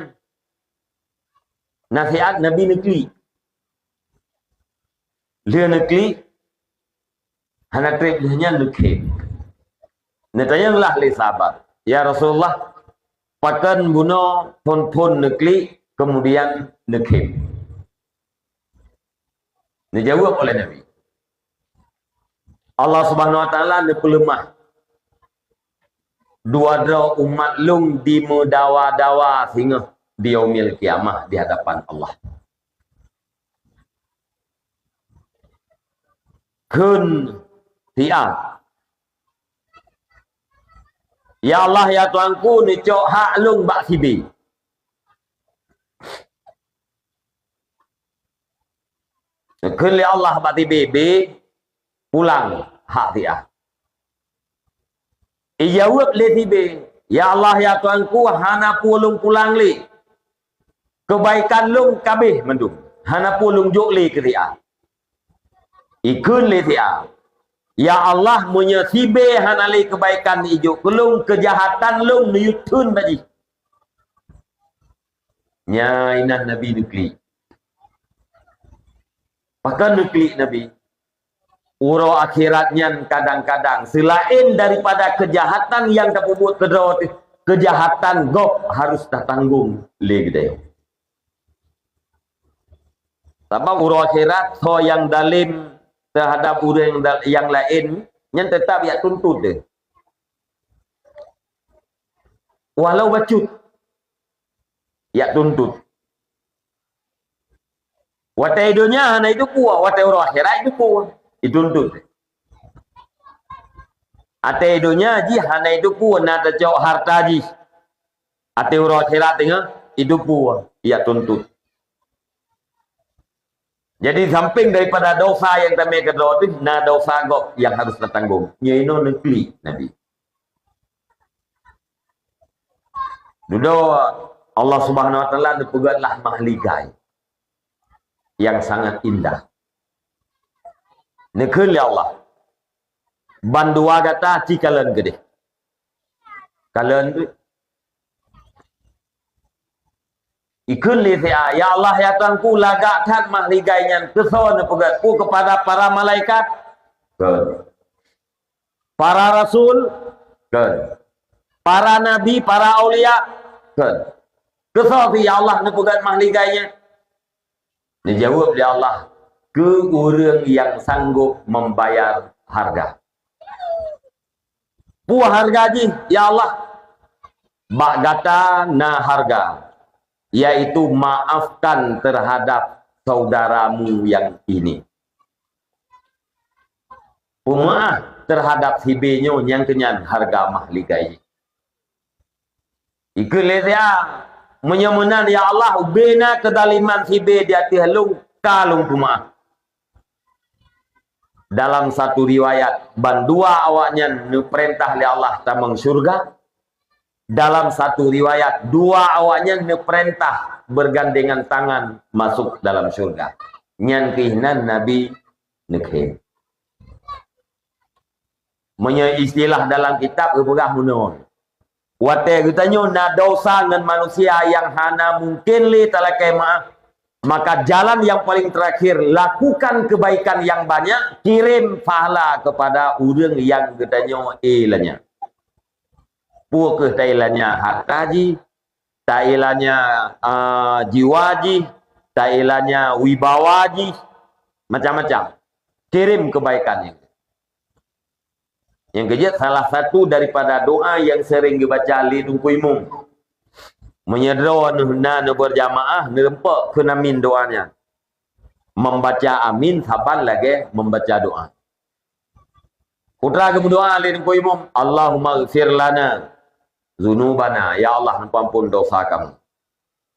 nasihat Nabi neuklik. Lheueh neuklik, hana treb lheueh nyan neukhém. Neutanyong lah lé sahabat, "Ya Rasulullah, pakon bunoe phon-phon neuklik, keumudian neukhém?" Neujaweueb oleh Nabi, "Allah Subhanahu Wa Taala neupeuleumah dua droe umat lôn dimeudawa-dawa singoh di Yaumil Qiyamah di hadapan Allah." Kheun si A, "Ya Allah, ya Tuhanku, neucok hak lôn bak si B." Geukheun lé Allah bak si B, "B, pulang hak si A." Ijaweueb lé si B, "Ya Allah, ya Tuhanku, hana peue lôn pulang lé. Keubaikan lôn ka abéh mandum, hana peue lôn jok lé keu si A." Ikheun lé si A, "Ya Allah, meunyoe si B hana lé keubaikan ijok keu lôn, keujahatan lôn neuyue theun bak jih." Nyan inan Nabi neuklik. Pakon neuklik Nabi? Uroe akhirat nyan kadang-kadang seulaén daripada keujahatan nyang tapeubuet keudroe teuh, keujahatan gob harus tatanggong lé geutanyoe. Sabab uroe akhirat, soe nyang dalem teuhadab ureuëng da-, nyang laén, nyan teutap jak tuntot deh. Walau bacut, jak tuntot. Watée donya hana jiteupeue, watée uroe akhirat jiteupeue, jituntut. Watée donya jih hana jiteupeue, na tacok harta jih. Watée uroe akhirat teungoh jiteupeue, jituntut. Jadi, sampéng daripada dosa nyang tamé keudroe teuh, na dosa gob nyang harôh tatanggong. Nyoe inoe neuklik Nabi. Dudoe Allah Subhanahu Wa Taala neupeugét lah mahligai nyang sangat indah. Neukheun lé Allah, "Bandua gata ci kalon keudeh." Kalon tu. Ikheun lé si A, "Ya Allah, ya Tuhanku, lagak that mahligai nyan." Keusoe neupeugét, "Peue keupada para malaikat?" Kheun. "Para rasul?" Kheun. "Para nabi, para aulia?" Kheun. Keusoe si, "Ya Allah, neupeugét mahligai nyan?" Neujaweueb lé Allah, "Keu ureuëng nyang sanggob membayar harga." "Peue harga jih, ya Allah?" "Bak gata na harga, yaitu maafkan terhadap saudaramu yang ini." Peumeuáh terhadap si B nyoe nyang keunyan harga mahligai jih. Ikheun lé si A, "Meunyoe meunan, ya Allah, ubé na keuzaliman si B di ateueh lôn, ka lôn peumeuáh." Dalam satu riwayat, bandua awaknyan neupeurintah lé Allah tamong syurga. Dalam satu riwayat, dua awaknyan neupeurintah bergandengan tangan masuk dalam syurga. Nyan keuh nan Nabi neukheun. Meunyoe istilah dalam kitab geupeugah meunoe, watée geutanyoe na desya ngon manusia nyang hana mungken lé talakée meuáh, maka jalan nyang paleng teurakhir, lakukan keubaikan nyang banyak, kirém pahala keupada ureuëng nyang geutanyoe iéla nyan. Peue kheueh taéla nyan? Hareuta jih, taéla nyan, a, jiwa jih, taéla nyan wibawa jih, macam-macam. Kirém keubaikan nyan. Nyang keujeuet, salah satu daripada doa nyang seuréng geubaca lé Teungku Imum. Meunyoe droeneuh na neubeurjamaah, neureumpok kheun amin doa nyan. Membaca amin saban lagée membaca doa. Putra geumeudoa lé Teungku Imum, "Allahummaghfir lana dzunubana," ya Allah, neupeuampon desya kamoe.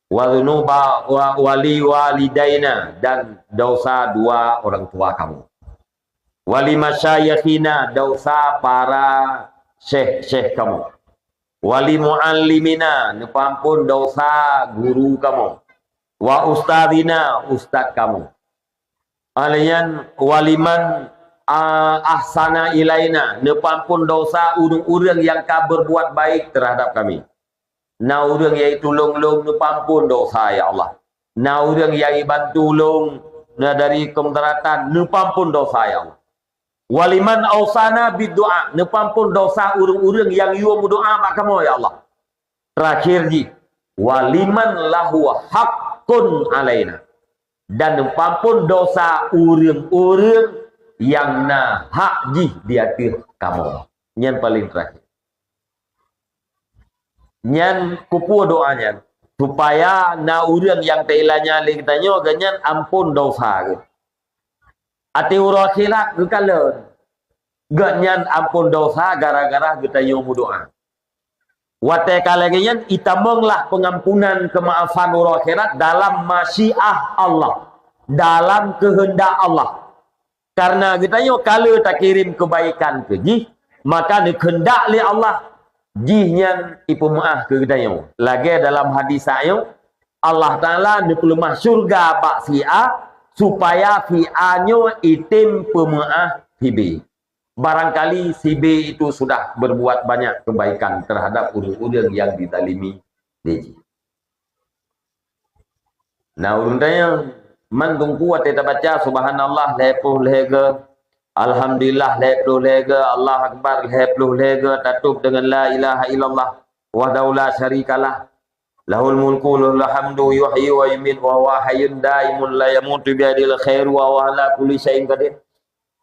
"Wa dzunuba wa, wa li walidaina," dan desya dua orang tua kamoe. "Wa li masyaikhina," desya para syekh-syekh kamoe. "Wa li muallimina," neupeuampon desya guru kamoe. "Wa ustadzina," ustaz kamoe. Alaiyan waliman, a, ahsana ilaina, neupeuampon desya ureuëng-ureuëng nyang ka beurbuat baik teuhadab kami. Na ureuëng nyang itulông lôn, neupeuampon desya, ya Allah. Na ureuëng nyang ibantu lôn, na dari keumudaratan, neupeuampon desya, ya Allah. Waliman ausana bid du'a, neupeuampon desya ureuëng-ureuëng nyang yue meudoa bak kamoe, ya Allah. Teurakhir jih, "Waliman lahu haqqun alaina," dan neupeuampon desya ureuëng-ureuëng nyang na hak jih di ateueh kamoe. Nyan paleng teurakhir. Nyan keupeue doa nyan? Supaya na ureuëng nyang taéla nyan lé geutanyoe, geuhnyan ampon desya geuh. Ateueh uroe akhirat geukalon. Geuhnyan ampon desya gara-gara geutanyoe meudoa. Watée ka lagée nyan, itamonglah peungampunan keumaafan uroe akhirat dalam masyiah Allah, dalam keuheundak Allah. Kareuna geutanyoe ka lheueh takirém keubaikan keu jih, maka neukheundak lé Allah, jih nyan ipeumeuáh keu geutanyoe. Lagée dalam hadis nyoe, Allah Taala neupeuleumah syeuruga bak si A, supaya si A nyoe item peumeuáh si B. Barangkali si B itu sudah berbuat banyak kebaikan terhadap ureuëng-ureuëng nyang dizalimi lé jih. Na ureuëng tanyong, "Man Teungku watée tabaca subhanallah lhée ploh lhée geu, alhamdulillah lhée ploh lhée geu, Allahu akbar lhée ploh lhée geu, tatôb deungon la ilaha illallah wahdahu la syarikalah, lahul mulku wa lahul hamdu yuhyi wa yumitu wa huwa hayyun daimun la yamutu biyadihil khairu wa huwa ala kulli syai'in qadir."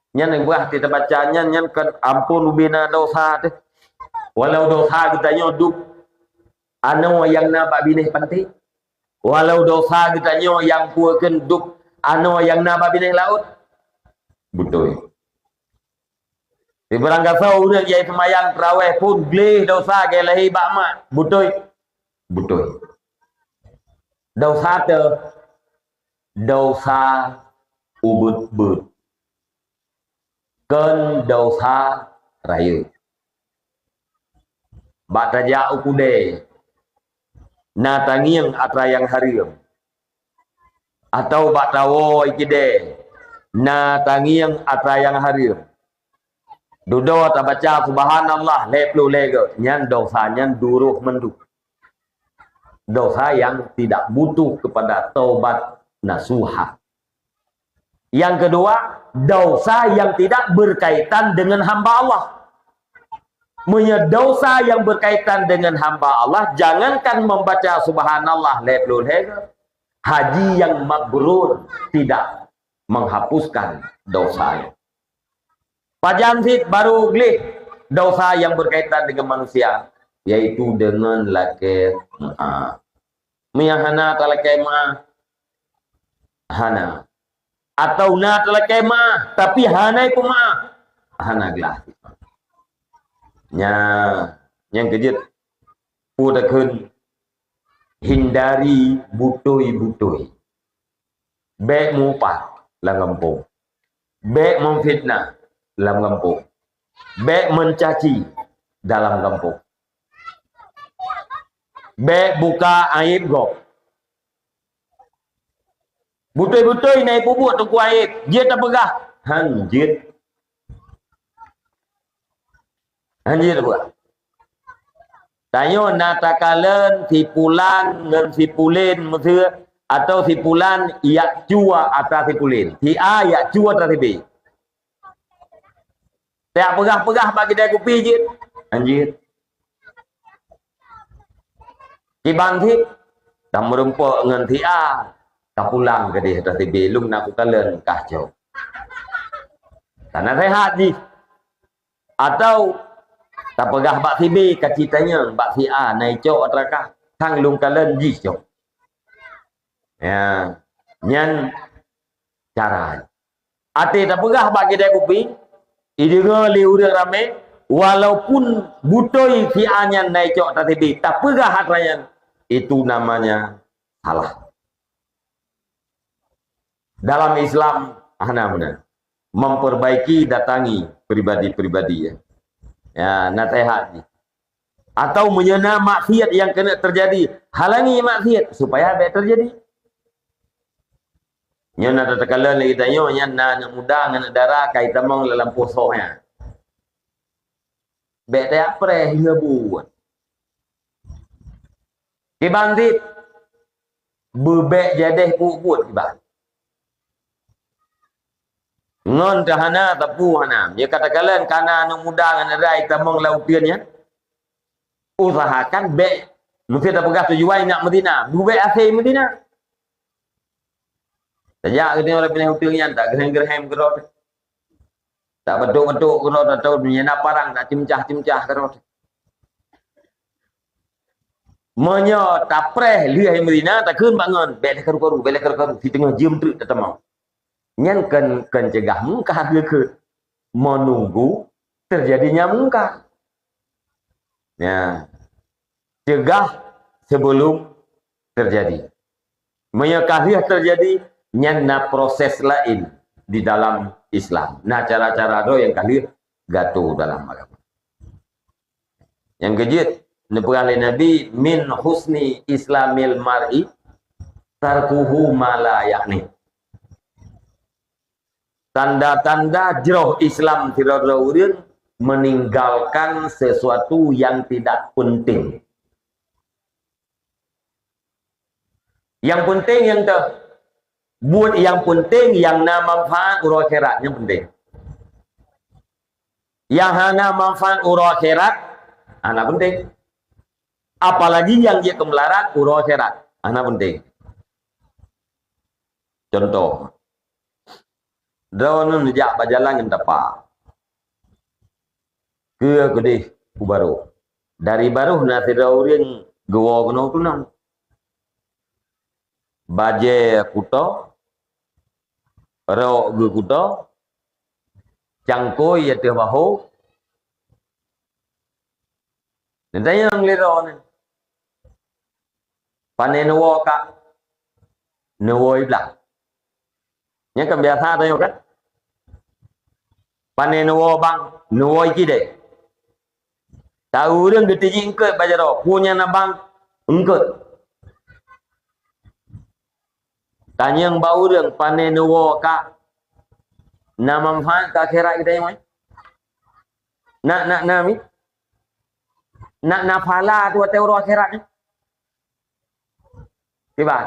Nyan nyang bah teubaca nyan, nyan kan ampon ubena desya teuh. Walau desya geutanyoe dub anoe nyang na bak binéh panté. Walau desya geutanyoe nyang peue kheun dub Anoe nyang na bak binéh laôt? Beutôi. Di barangkasoe ureuëng nyang seumayang teurawéh phon gleh desya geuh lahé bak mak. Beutôi? Beutôi. Desya teuh, desya ubeuet-beuet, kon desya rayeuk. Bak tajak u keudè, na tangieng atra nyang hareuem, atawa bak tawoe i keudè, na tangieng atra nyang hareuem. Dudoe tabaca subhanallah lhée ploh lhée goe, nyan desya nyan duroh mandum. Desya yang tidak butuh kepada taubat nasuha. Yang kedua, desya yang tidak berkaitan dengan hamba Allah. Meunyoe desya yang berkaitan dengan hamba Allah, jangankan membaca subhanallah lhée ploh lhée goe, haji yang mabrur tidak menghapuskan desya. Pajan cit barô gleh desya yang berkaitan dengan manusia, yaitu dengan lakée meu'ah. Meunyo hana talakée meu'ah, hana. Atawa na talakée meu'ah, tapi hana ipeumaah, hana glah. Nya, nyang keujeuet, peue takheun, hindari beutôi-beutôi. Bék meuupat lam gampông. Bék meufitnah lam gampông. Bék meucaci dalam gampông. Bék buka aéb gob. Beutôi-beutôi na ipeubuet teungku aéb, jeuet tapeugah, han jeuet. Han jeuet tapeugah. Tanyoe na takalon si pulan ngon si pulen meuseu, atawa si pulan jak cue atra si pulen. Si A jak cue atra si B. Tajak peugah-peugah bak keudè kupi jeuet. Han jeuet. Kiban cit, tameurumpok ngon si A, ka pulang keudeh atra si B, lôn na kukalon kah cok. Ka naseuhat jih. Atawa tapeugah bak si B, ka ci tanyong bak si A, na icok atra kah, kang lôn kalon jih cok. Ya, nyan cara. Até tapeugah bak keudè kupi, ideungoe lé ureuëng ramé, walaupun beutôi si A nyan na icok atra si B, tapeugah atra nyan, itu namanya salah. Dalam Islam, hana meunan. Memperbaiki, datangi pribadi-pribadi, ya. Ya, naseuhat jih. Atawa meunyoe na maksiat nyang keuneuk teujadi, halangi maksiat supaya bék teujadi. Nyoe na tatakalon lé geutanyoe nyan na aneuëk muda ngon aneuëk dara ka jitamong lam lampôh soh nyan. Bék tajak preh lheueh buet. Kiban cit, beubék jadéh buet-buet kiban. Ngon teuhana, teupeu hana. Meunyoe ka takalon ka na aneuëk muda ngon aneuëk dara jitamong lam uteuen nyan, usahakan bék, meusé tapeugah tujuan nak meuzina, beubék asai meuzina. Tajak geutanyoe lam binéh uteuen nyan, tageurhem-geurhem keudroe. Tabatok-batok keudroe, tato meunyoe na parang, tacimcah-cimcah keudroe. Meunyoe tapreh lheueh meuzina, takheun bak ngon, bék lé karu-karu, bék lé karu-karu, siteungoh jeuem treuk tatamong. Nyan kon, kon cegah mungkar geukheun. Menunggu terjadinya mungkar. Ya. Cegah sebelum terjadi. Meunyoe ka lheueh teujadi, nyan na proses laén di dalam Islam. Na cara-cara droe nyang ka lheueh geuatur dalam agama. Nyang keujeuet, neupeugah lé Nabi, "Min husni islamil mar'i tarkuhu ma la ya'ni." Tanda-tanda jroh Islam sidroe-droe ureuëng meninggalkan sesuatu yang tidak penting. Nyang peunteng nyang teuh, buet nyang peunteng nyang na manfaat uroe akhirat, nyang peunteng. Nyang hana manfaat uroe akhirat, hana peunteng. Apalagi nyang jeuet keu meularat uroe akhirat, hana peunteng. Contoh, droeneuh neujak bak jalan ngon tapa. Keu keudeh u barôh. Dari barôh na sidroe ureuëng geuwoe keunoe tunang. Bajée kuto, rok geukuto, cangkôi ateueh bahô. Neutanyong lé droeneuh, "Pané neuwoe kak?" "Neuwoe i blang." Nyan kan biasa tanyong kan? "Pané neuwoe bang?" "Neuwoe i cidée." Taeu ureuëng geutijik eungkôt bak jaroe, "Peue nyan na bang?" "Eungkôt." Tanyong bak ureuëng, "Pané neuwoe kak?" Na manfaat keu akhirat geutanyoe? Na, na, na mi? Na, na pahala tu watée uroe akhirat nyan? Kiban.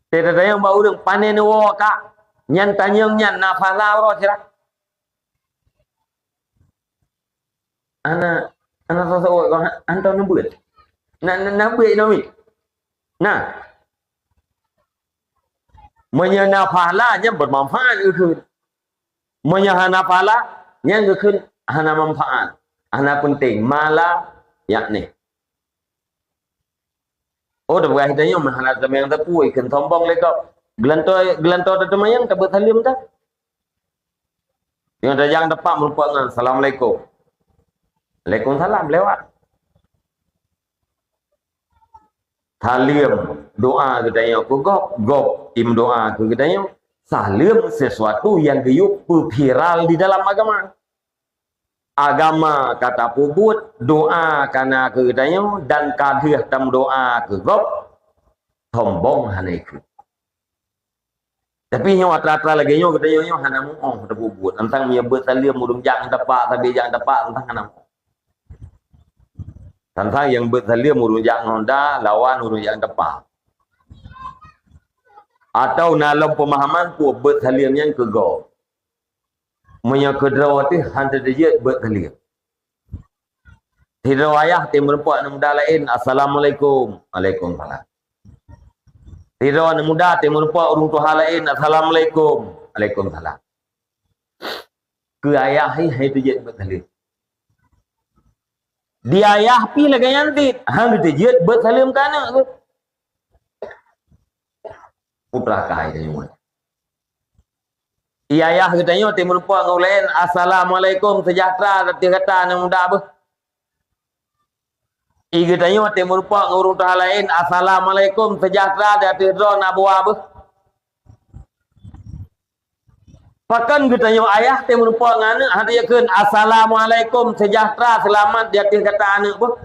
Teutatanyong bak ureuëng, "Pané neuwoe kak?" Nyan tanyong nyan na pahala uroe akhirat? Ana, ana sosok kong hantom neubeuet. Na, na, na beuet inoe mi? Na. Meunyoe na pahala, nyan beumanfaat geukheun. Meunyoe hana pahala, nyan geukheun hana manfaat, hana peunteng, ma la yakni. Oh, tapeugah geutanyoe meuhana teumayang teupeu, ikheun sombong lé gob. Geulantoe, geulantoe tateumayang, tabeuet saleuem dah. Nyang tajang tepak meureumpok ngon, "Assalamualaikum." "Waalaikumsalam," lewat. Saleuem doa geutanyoe keu gob, gob i meudoa keu geutanyoe. Saleuem sesuatu nyang geuyue peuviral di dalam agama. Agama ka tapeubuet, doa ka na keu geutanyoe, dan ka lheueh tameudoa keu gob, sombong hana ikheun. Tapi nyoe atra-atra lagée nyoe geutanyoe nyoe hana muoh tapeubuet. Tantang meunyoe beuet saleuem ureuëng jak ngon tepak, sabe jak ngon tepak, tantang hana muoh. Tantang nyang beuet saleuem ureuëng jak ngon Honda, lawan ureuëng jak ngon tepak. Atau na lom peumahaman peue beuet saleuem nyan keu gob. Meunyoe keudroe teuh han teuteujeuet beuet saleuem. Sidroe ayah teumeureumpok aneuk muda laén, "Assalamualaikum." "Waalaikumsalam." Sidroe aneuk muda teumeureumpok ureuëng tuha laén, "Assalamualaikum." "Waalaikumsalam." Keu ayah hai, hai teujeuet beuet saleuem. Di ayah pi lagée nyan cit, han geuteujeuet beuet saleuem keu aneuk geuh. Putra kai teuingat. I ayah geutanyoe teumeureumpok ngon laén, "Assalamualaikum, seujahteura ateueh gata aneuk muda beuh." I geutanyoe teumeureumpok ngon ureuëng tuha laén, "Assalamualaikum, seujahteura ateueh droeneuh abu beuh." Pakon geutanyoe ayah teumeureumpok ngon aneuk, han teujeuet kheun, "Assalamualaikum, seujahteura, seulamat di ateueh gata aneuk beuh."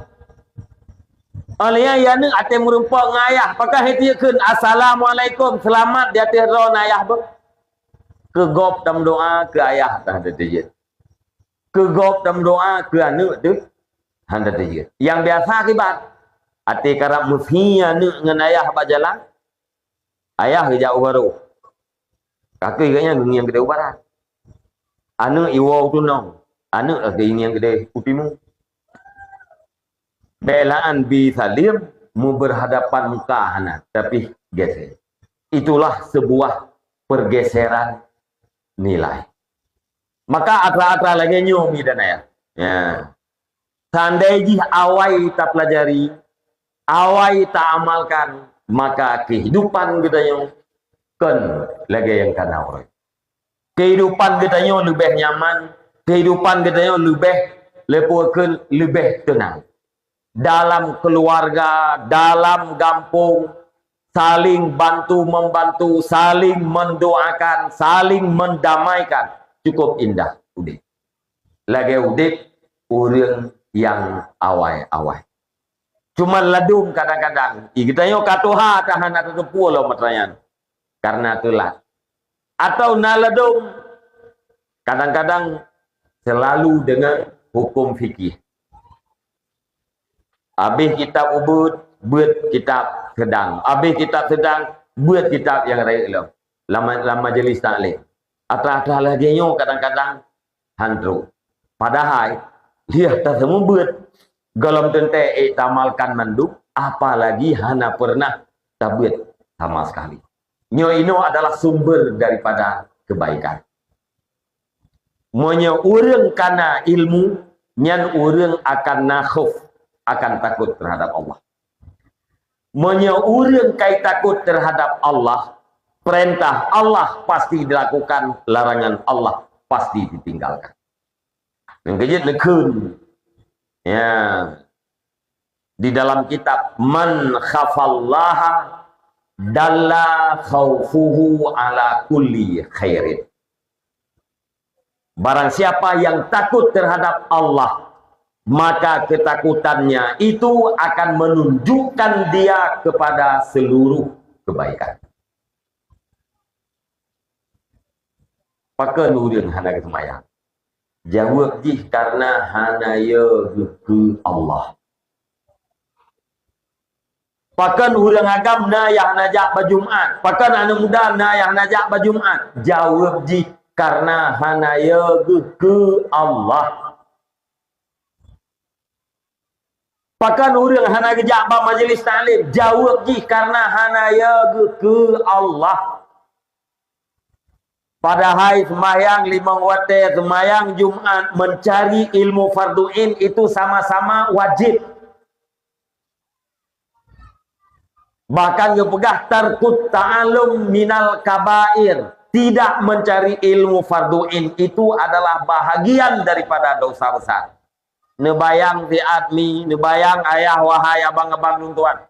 Óh lheueh nyan aneuk até meureumpok ngon ayah, pakon han teujeuet kheun, "Assalamualaikum, seulamat di ateueh droeneuh ayah beuh." Keu gob tameudoa, keu ayah teuh han teujeuet. Keu gob tameudoa, keu aneuk teuh han teujeuet. Nyang biasa kiban, até karab meusie aneuk ngon ayah bak jalan, ayah geujak u barô. Kakée geuhnyan geungieng keudeh u barat. Aneuk iwoe u tunong, aneuk lagée ingieng keudeh u timu. Bèk laan bi saleuem meubeurhadapan muka hana, tapi geser. Itulah sebuah pergeseran nilai. Maka atra-atra lagée nyoe mi dan ayah. Ya. Seandai jih awai tapeulajari, awai taamalkan, maka keuhidupan geutanyoe kon lagée nyang kana uroe. Keuhidupan geutanyoe leubeh nyaman, keuhidupan geutanyoe leubeh, leupeu keu leubeh teunang. Dalam keuluwarga, dalam gampông, saling bantu membantu, saling mendoakan, saling mendamaikan. Cukup indah udeb. Lagée udeb ureuëng nyang awai-awai. Cuma ladôm kadang-kadang, i geutanyoe ka tuha tahan ateueh teupeu lom meutanyan, karena teulat. Atau na ladôm, kadang-kadang selalu dengan hukum fikih. Abéh kitab ubeuet, beuet kitab seudang. Abéh kitab seudang, beuet kitab nyang rayeuk lom. Lam, lam majeulis taklim. Atra-atra lagée nyoe kadang-kadang han trok. Padahai, lheueh taseumeubeuet, gohlom teuntée ék tamalkan mandum, apalagi hana peureunah tabeuet sama sekali. Nyoe inoe adalah sumber daripada kebaikan. Meunyoe ureuëng kana ilmu, nyan ureuëng akan na khauf, akan takot terhadap Allah. Meunyoe ureuëng kai takot terhadap Allah, Perintah Allah pasti dilakukan, larangan Allah pasti ditinggalkan. Nyang keujeuet neukheun. Ya. Di dalam kitab, "Man khafallaha dalla khaufuhu ala kulli khairin." Barang siapa yang takut terhadap Allah, maka ketakutannya itu akan menunjukkan dia kepada seluruh kebaikan. Pakon ureuëng hana geuseumayang? Jaweueb jih, "Kareuna hana yö geuh keu Allah." Pakon ureuëng agam na nyang hana jak bak Jumat? Pakon aneuëk muda na nyang hana jak bak Jumat? Jaweueb jih, "Kareuna hana yö geuh keu Allah." Pakon ureuëng hana geujak bak majlis taklim? Jaweueb jih, "Kareuna hana yö geuh keu Allah." Padahai seumayang limong watée, seumayang Jumat, mencari ilmu fardu ain itu sama-sama wajib. Bahkan geupeugah, "Tarkut ta'allum minal kabair." Tidak mencari ilmu fardu ain itu adalah bahagian daripada dosa besar. Neubayang siat mi, neubayang ayah, wahai abang-abang lôn tuan.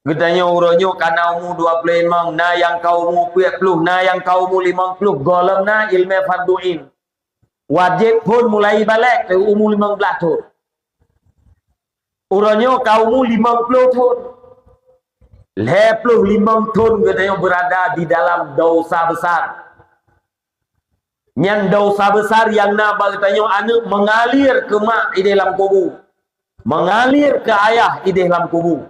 Geutanyoe uroe nyoe ka na umu dua ploh limong, na nyang ka umu peuet ploh, na nyang ka umu limong ploh, gohlom na ilmu fardu ain. Wajéb phon mulai balek keu umu limong blaih thon. Uroe nyoe ka umu limong ploh thon. Lhée ploh limong thon geutanyoe beurada di dalam dosa besar. Nyan dosa besar nyang na bak geutanyoe aneuëk meungalir keu mak idéh lam kubu, meungalir keu ayah idéh lam kubu.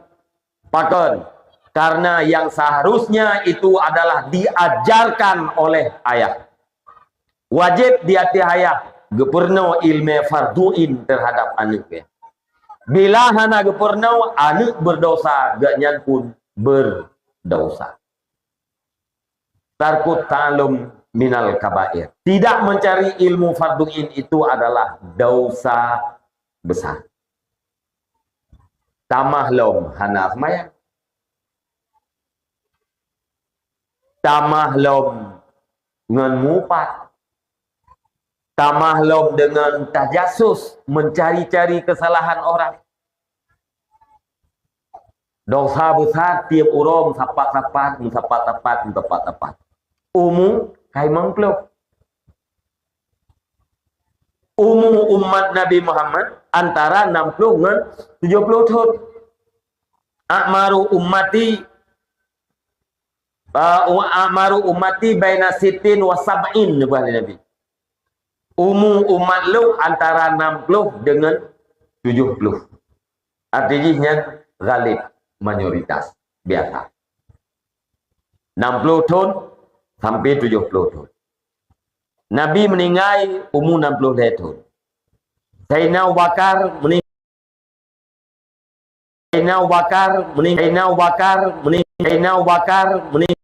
Pakon? Karena yang seharusnya itu adalah diajarkan oleh ayah. Wajéb di ateueh ayah geupeurunoe iéleumé fardhu ain teuhadap aneuëk geuh. Bila hana geupeurunoe, aneuëk beurdosa, geuhnyan pun beurdosa. Tarkut ta'allum minal kabair. Tidak mencari ilmu fardhu ain itu adalah dosa besar. Tamah lom hana seumayang. Tamah lom ngon mupat. Tamah lom deungon tajasus, mencari-cari kesalahan orang. Dosa besar tiep uroe meusapat-sapat, meusapat-sapat, meusapat-sapat. Umu ka limong ploh. Umu umat Nabi Muhammad antara enam puluh ngon tujuh puluh thon. A'maru ummati, uh, a'maru ummati baina sittin wa sab'in, neupeugah lé Nabi. Umu umat lôn antara enam puluh deungon tujuh puluh. Arti jih nyan ghalib, mayoritas, biasa. Enam puluh thon sampai tujuh puluh thon. Nabi meuninggai umu enam puluh lhée thon. Saidina Abu Bakar meuning-, Saidina Abu Bakar meuning-, Saidina Abu Bakar meuning-, Saidina Abu Bakar meuning-,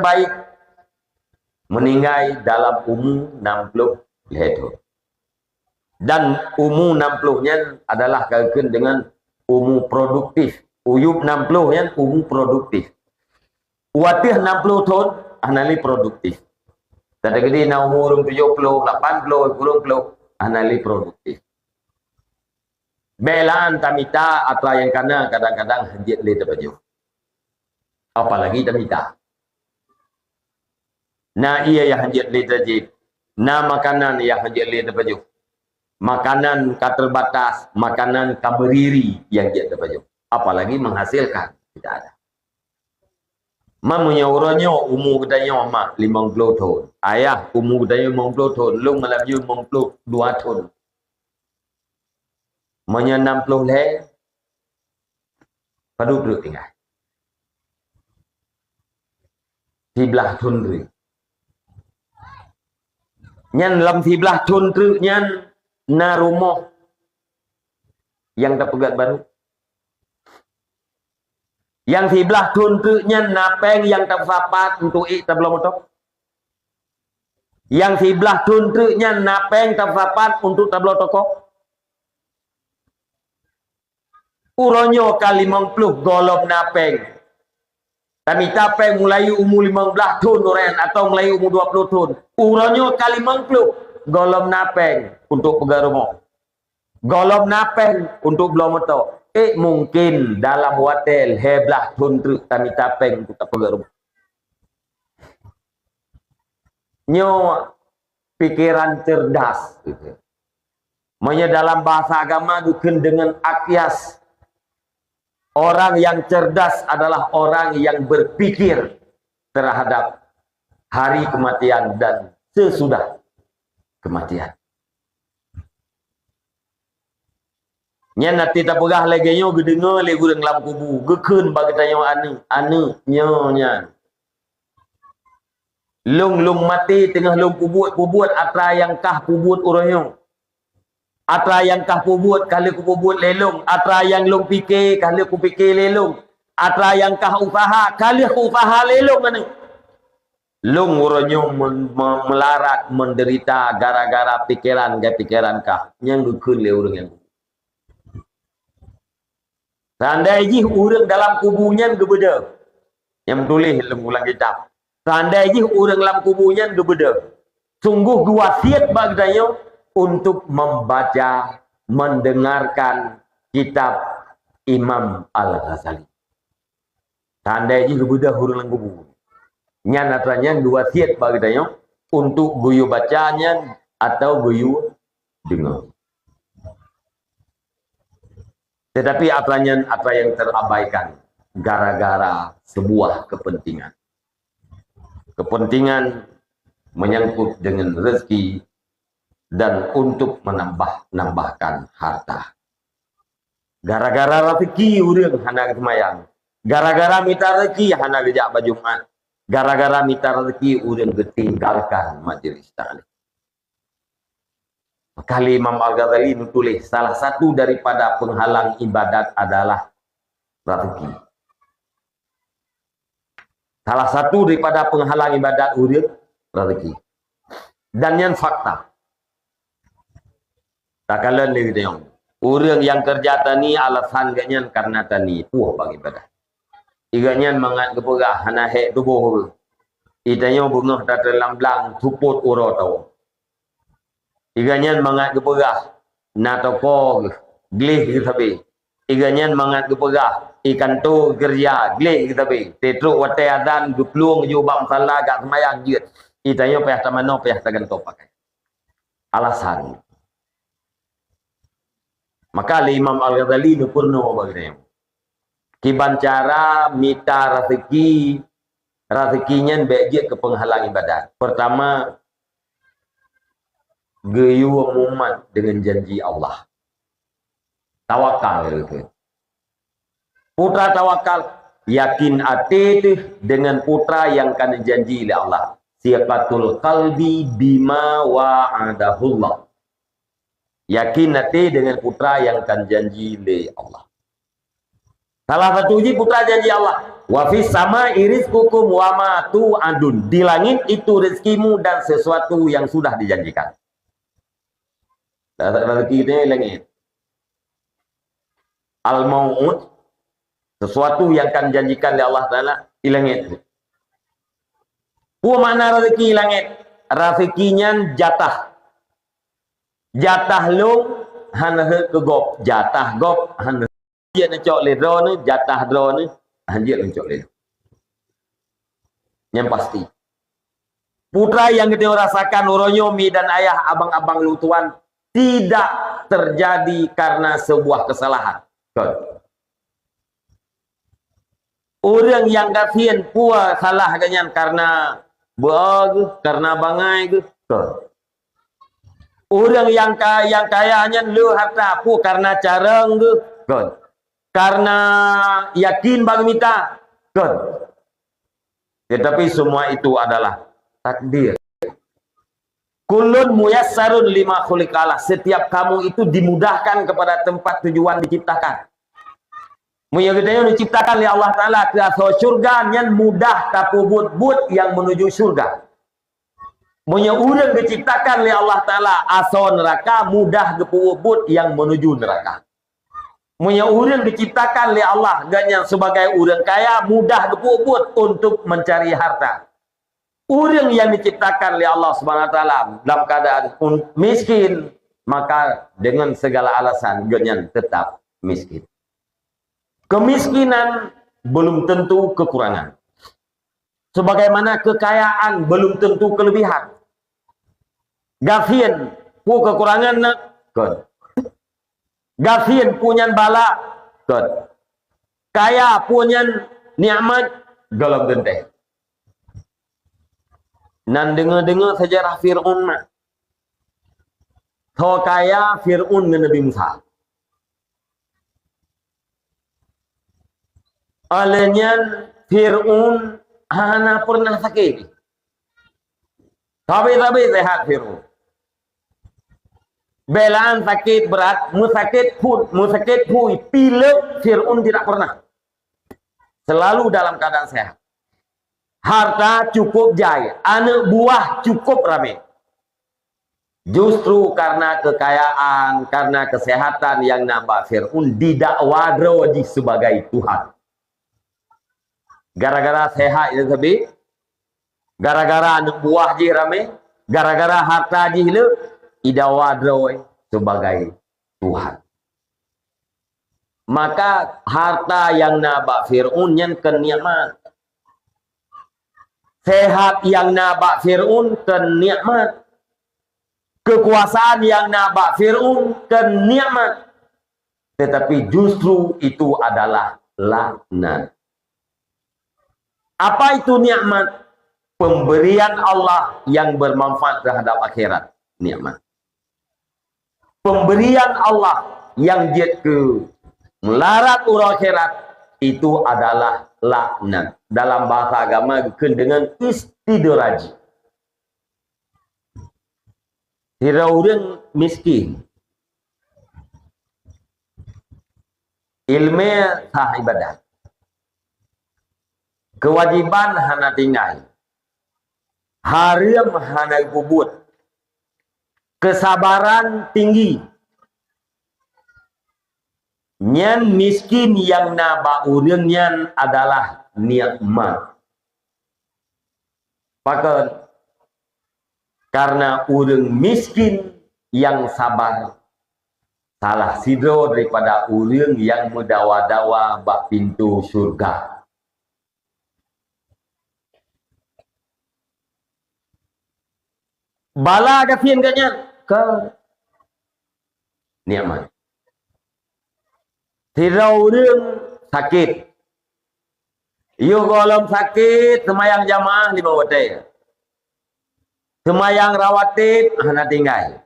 baik, meuninggai dalam umu enam puluh lhée thon. Dan umu enam puluh nyan adalah geukheun deungon umu produktif. Umu enam puluh nyan umu produktif. Watée enam puluh thon, hana lé produktif. Teukeudi na umu ureuëng tujoh ploh, lapan ploh, sikureueng ploh, hana lé produktif. Bék lam tamita atra nyang kana kadang-kadang hanjeuet lé tapajoh. Apalagi tamita. Na ié nyang hanjeuet lé tajieb, na makanan nyang hanjeuet lé tapajoh. Makanan ka terbatas, makanan ka meuriri nyang jeuet tapajoh. Apalagi menghasilkan, tidak ada. Meunyoe uroe nyoe umu geutanyoe mak limong ploh thon, ayah umu geutanyoe limong ploh thon, lôn malam nyoe limong ploh dua thon. Meunyoe enam ploh lhée, padub treuk tinggai? Siblaih thon treuk. Nyan lam siblaih thon treuk nyan na rumoh nyang tapeugét barô. Nyang siblaih thon treuk nyan na péng nyang tapeusapat untuk ék tabloe moto? Nyang siblaih thon treuk nyan na péng tapeusapat untuk tabloe toko? Uroe nyoe ka limong ploh gohlom na péng. Tamita péng mulai umu limong blaih thon uroe nyan atawa mulai umu dua ploh thon. Uroe nyoe ka limong ploh gohlom na péng untuk peugah rumoh. Gohlom na péng untuk bloe moto. Eh, mungkin dalam watée lhée blaih thon treuk tamita péng untuk tapeugah rumoh. Nyoe pikeran cerdas. Meunyoe dalam bahasa agama geukheun deungon akyas. Orang yang cerdas adalah orang yang berpikir terhadap hari kematian dan sesudah kematian. Nyan até tapeugah lagée nyoe geudeungoe lé ureuëng lam kubu, geukheun bak geutanyoe aneuëk, aneuëk nyoe nyan. Lôn, lôn maté teungoh lôn peubuet-peubuet atra nyang kah peubuet uroe nyoe. Atra nyang kah peubuet ka lheueh kupeubuet lé lôn, atra nyang lôn pike ka lheueh kupike lé lôn, atra nyang kah usaha ka lheueh kuusaha lé lôn aneuëk. Lôn uroe nyoe men-, me-, meularat, menderita gara-gara pikeran ngon pikeran kah, nyang geukheun lé ureuëng nyan. Seandai jih ureuëng dalam kubu nyan geubeudôh, nyang tuléh lom ulang kitab. Seandai jih ureuëng lam kubu nyan geubeudôh, sunggoh geuwasiet bak geutanyoe untuk membaca, mendengarkan kitab Imam Al-Ghazali. Seandai jih geubeudôh ureuëng lam kubu, nyan atra nyan geuwasiet bak geutanyoe untuk geuyue baca nyan atawa geuyue deungoe. Tetapi atra nyan atra yang terabaikan gara-gara sebuah kepentingan. Kepentingan menyangkut dengan rezeki dan untuk menambah-nambahkan harta. Gara-gara rezeki ureuëng hana geuseumayang. Gara-gara mita rezeki hana geujak bak Jumat. Gara-gara mita rezeki ureuëng geutinggalkan majelis taklim. Maka lé Imam Al-Ghazali neutuléh, salah satu daripada penghalang ibadat adalah rezeki. Salah satu daripada penghalang ibadat ureuëng, rezeki. Dan nyan fakta. Takalon lé geutanyoe. Ureuëng nyang keureuja tani alasan geuh nyan karena tani, poh bak ibadat. Geuh nyan mangat geupeugah hana hék tuboh. Geutanyoe beungoh tateulamblang supot uroe tawoe. Geuh nyan mangat geupeugah na toko geuh, gleh geuh sabe. Geuh nyan mangat geupeugah i kantô geukeureuja, gleh geuh sabe. Teutrok watée azan geuplueng jih bak musala jak seumayang jeuet. Geutanyoe payah tamanoe, payah tagantoe pakai. Alasan. Maka lé Imam Al-Ghazali neupeurunoe bak geutanyoe, kiban cara mita raseuki, raseuki nyan bék jeuet keu peunghalang ibadat. Peurtama, geuyue mumat deungon janji Allah. Tawakal. Putra tawakal, yakin até teuh deungon putra nyang ka neujanji lé Allah. Siqatul qalbi bima wa'adahullah. Yakin até deungon putra nyang ka neujanji lé Allah. Salah satu jih putra janji Allah, "Wa fis sama'i rizqukum wa ma tu'adun." Di langit itu rezekimu dan sesuatu yang sudah dijanjikan. Rezeki di langit. Al-mau'ud, sesuatu yang akan dijanjikan oleh Allah Taala di langit. Peue makna rezeki langit? Rezeki nyan jatah. Jatah lôn hana keu gob, jatah gob hana. Jeuet neucok lé droeneuh, jatah droeneuh, hanjeuet neucok lé. Nyang pasti. Putra nyang geutanyoe rasakan uroe nyoe, mi dan ayah, abang-abang lôn tuan, tidak terjadi karena sebuah kesalahan. Kon. Ureuëng nyang gasien peue salah geuh nyan, karena beuo geuh, karena bangai geuh? Kon. Ureuëng nyang ka-, nyang kaya nyan le harta peue, karena carông geuh? Kon. Karena yakin bak geumita? Kon. Tetapi semua itu adalah takdir. Kullun muyassarun lima khuliqalah. Setiap kamu itu dimudahkan kepada tempat tujuan diciptakan. Meunyoe geutanyoe diciptakan lé Allah Taala keu asoe syurga, nyan mudah tapeubuet buet nyang meunuju syurga. Meunyoe ureuëng diciptakan lé Allah Taala asoe neuraka, mudah geupeubuet buet nyang meunuju neuraka. Meunyoe ureuëng diciptakan lé Allah geuhnyan sibagai ureuëng kaya, mudah geupeubuet buet untuk mencari harta. Ureuëng nyang diciptakan lé Allah Subhanahu Wa Taala dalam keadaan un-, miskin, maka dengan segala alasan geuhnyan tetap miskin. Kemiskinan belum tentu kekurangan. Sebagaimana kekayaan belum tentu kelebihan. Gasien peue kekurangan na? Kon. Gasien peue nyan bala? Kon. Kaya peue nyan nikmat? Gohlom teuntée. Nan deungoe-deungoe sejarah Fir'aun na. Tho kaya Fir'aun ngon Nabi Musa. Óh lheueh nyan Fir'aun hana pernah sakét. Sabe-sabe sehat Fir'aun. Belaan sakét brat, meusakét phut, meusakét phui, pilek Fir'aun tidak pernah. Selalu dalam keadaan sehat. Harta cukup jai, aneuk buah cukup ramé. Justru karena kekayaan, karena kesehatan nyang na bak Fir'aun, didakwa droe jih sebagai Tuhan. Gara-gara sehat nyang sabe, gara-gara aneuk buah jih ramé, gara-gara harta jih le, idakwa droe sebagai Tuhan. Maka harta nyang na bak Fir'aun nyan kon nikmat. Sehat nyang na bak Fir'aun kon nikmat. Kekuasaan nyang na bak Fir'aun kon nikmat. Tetapi justru itu adalah laknat. Apa itu nikmat? Pemberian Allah yang bermanfaat terhadap akhirat. Nikmat. Pemberian Allah nyang jeuet keu meularat uroe akhirat, itu adalah laknat. Dalam bahasa agama geukheun deungon istidraj. Sidroe ureuëng miskin, ileumee sah ibadat, keuwajiban hana tinggai, hareuem hana geupeubuet, keusabaran tinggi. Nyan miskin nyang na bak ureuëng nyan adalah nikmat. Pakon? Karena ureuëng miskin nyang sabar salah sidroe daripada ureuëng nyang meudawa-dawa bak pintoe syurga. Bala gasien geuhnyan kon nikmat. Sidroe ureuëng sakét. Yoh gohlom sakét, seumayang jamaah limong watée. Seumayang rawatib hana tinggai.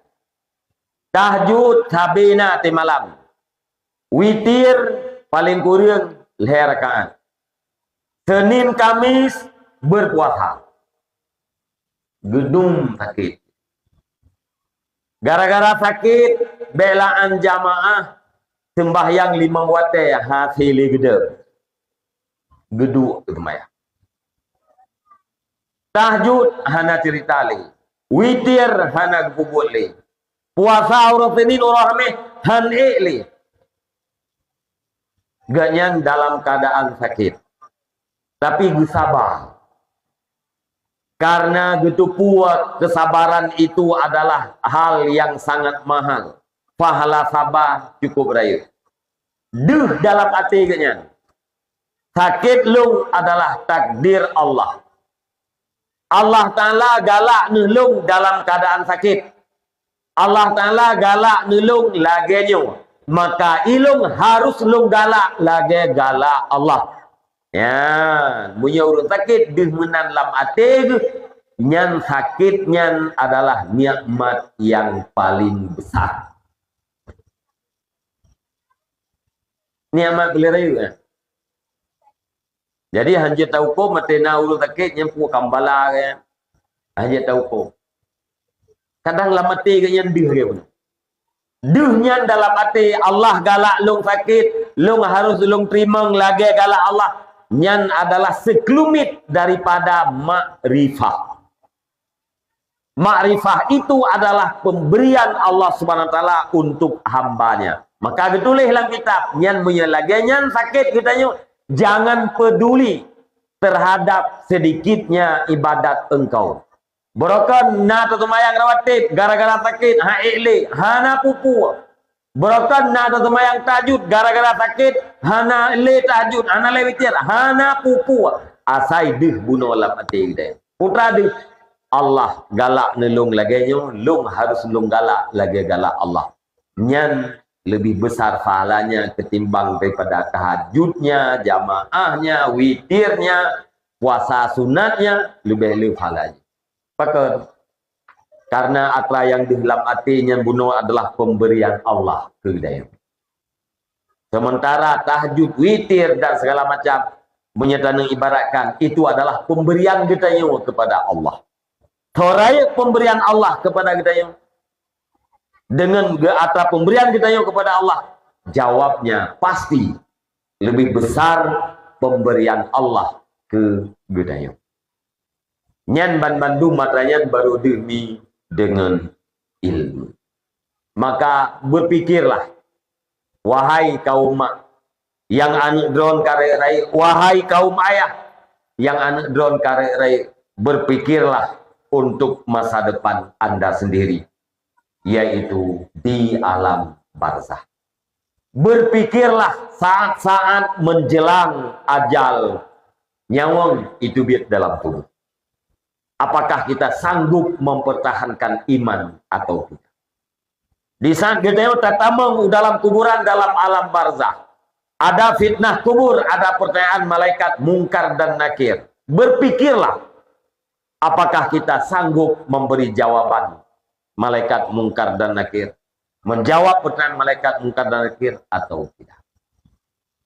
Tahajud sabe na tieb malam. Witir paleng kureueng lhée rakaat. Senin Kamis beupuasa. Geudum sakét. Gara-gara sakét, bék lam jamaah seumbahyang limong watée hase lé geudong. Geuduek teuma ya. Tahajud hana ceurita lé. Witir hana geupeubuet lé. Puasa uroe Senin uroe Hameh han ék lé. Geuhnyan dalam keadaan sakét. Tapi geusaba. Karena geuteupeue kesabaran itu adalah hal yang sangat mahal. Pahala sabar cukup rayeuk. Deuh dalam até geuhnyan. Sakét lôn adalah takdir Allah. Allah Taala galak neuh lôn dalam keadaan sakét. Allah Taala galak neuh lôn lagée nyoe, maka ilôn harus lôn galak lagée galak Allah. Ya, meunyoe ureuëng sakét deuh meunan lam até geuh, nyan sakét nyan adalah nikmat nyang paleng besar. Nikmat beuleureue. Jadi hanjeuet tahuköm maté na ureuëng sakét nyang pue kambala ke. Hanjeuet tahuköm. Kadang lam até geuhnyan deuh lagée meunan. Deuh nyan dalam até, Allah galak lôn sakét, lôn harôh lôn teurimong lagée galak Allah, nyan adalah seukeulumit daripada makrifah. Makrifah itu adalah pemberian Allah Subhanahu Wa Taala untuk hamba-Nya. Maka geutuléh lam kitab, nyan meunyoe lagée nyan sakét geutanyoe, jangan peduli terhadap sedikitnya ibadat engkau. Beurokon na teuseumayang rawatib gara-gara sakét, han ék lé, hana peue-peue. Beurokon na teuseumayang tahajud gara-gara sakét, hana lé tahajud, hana lé witir, hana peue-peue. Asai deuh bunoe lam até geutanyoe. Putra deuh, Allah galak neulông lagée nyoe, lông harôh lông galak lagée galak Allah. Nyan leubeh besar pahalanya ketimbang daripada tahajudnya, jamaahnya, witirnya, puasa sunatnya, leubeh le pahalanya. Pakon? Karena atra nyang deuh lam até nyan bunoe adalah pemberian Allah keu geutanyoe. Sementara tahajud, witir dan segala macam, meunyoe taneueng ibaratkan, itu adalah pemberian geutanyoe kepada Allah. Tho rayeuk pemberian Allah kepada geutanyoe, dengan ge-, atra pemberian geutanyoe kepada Allah, jawabnya pasti lebih besar pemberian Allah keu geutanyoe. Nyan banmandum atra nyan barô deuh mi deungon ilmu. Maka beupikirlah, wahai kaum mak, nyang aneuëk droen ka rayeuk-rayeuk, wahai kaum ayah, nyang aneuëk droen ka rayeuk-rayeuk, beupikirlah untuk masa depan anda sendiri, yaitu di alam barzah. Beupikirlah saat-saat menjelang ajal nyawöng iteubiet dalam tuboh. Apakah kita sanggup mempertahankan iman atau tidak? Di saat geutanyoe tatamong u dalam kuburan, dalam alam barzah, ada fitnah kubur, ada pertanyaan malaikat Mungkar dan Nakir. Berpikirlah, apakah kita sanggup memberi jawaban malaikat Mungkar dan Nakir? Menjawab pertanyaan malaikat Mungkar dan Nakir atau tidak?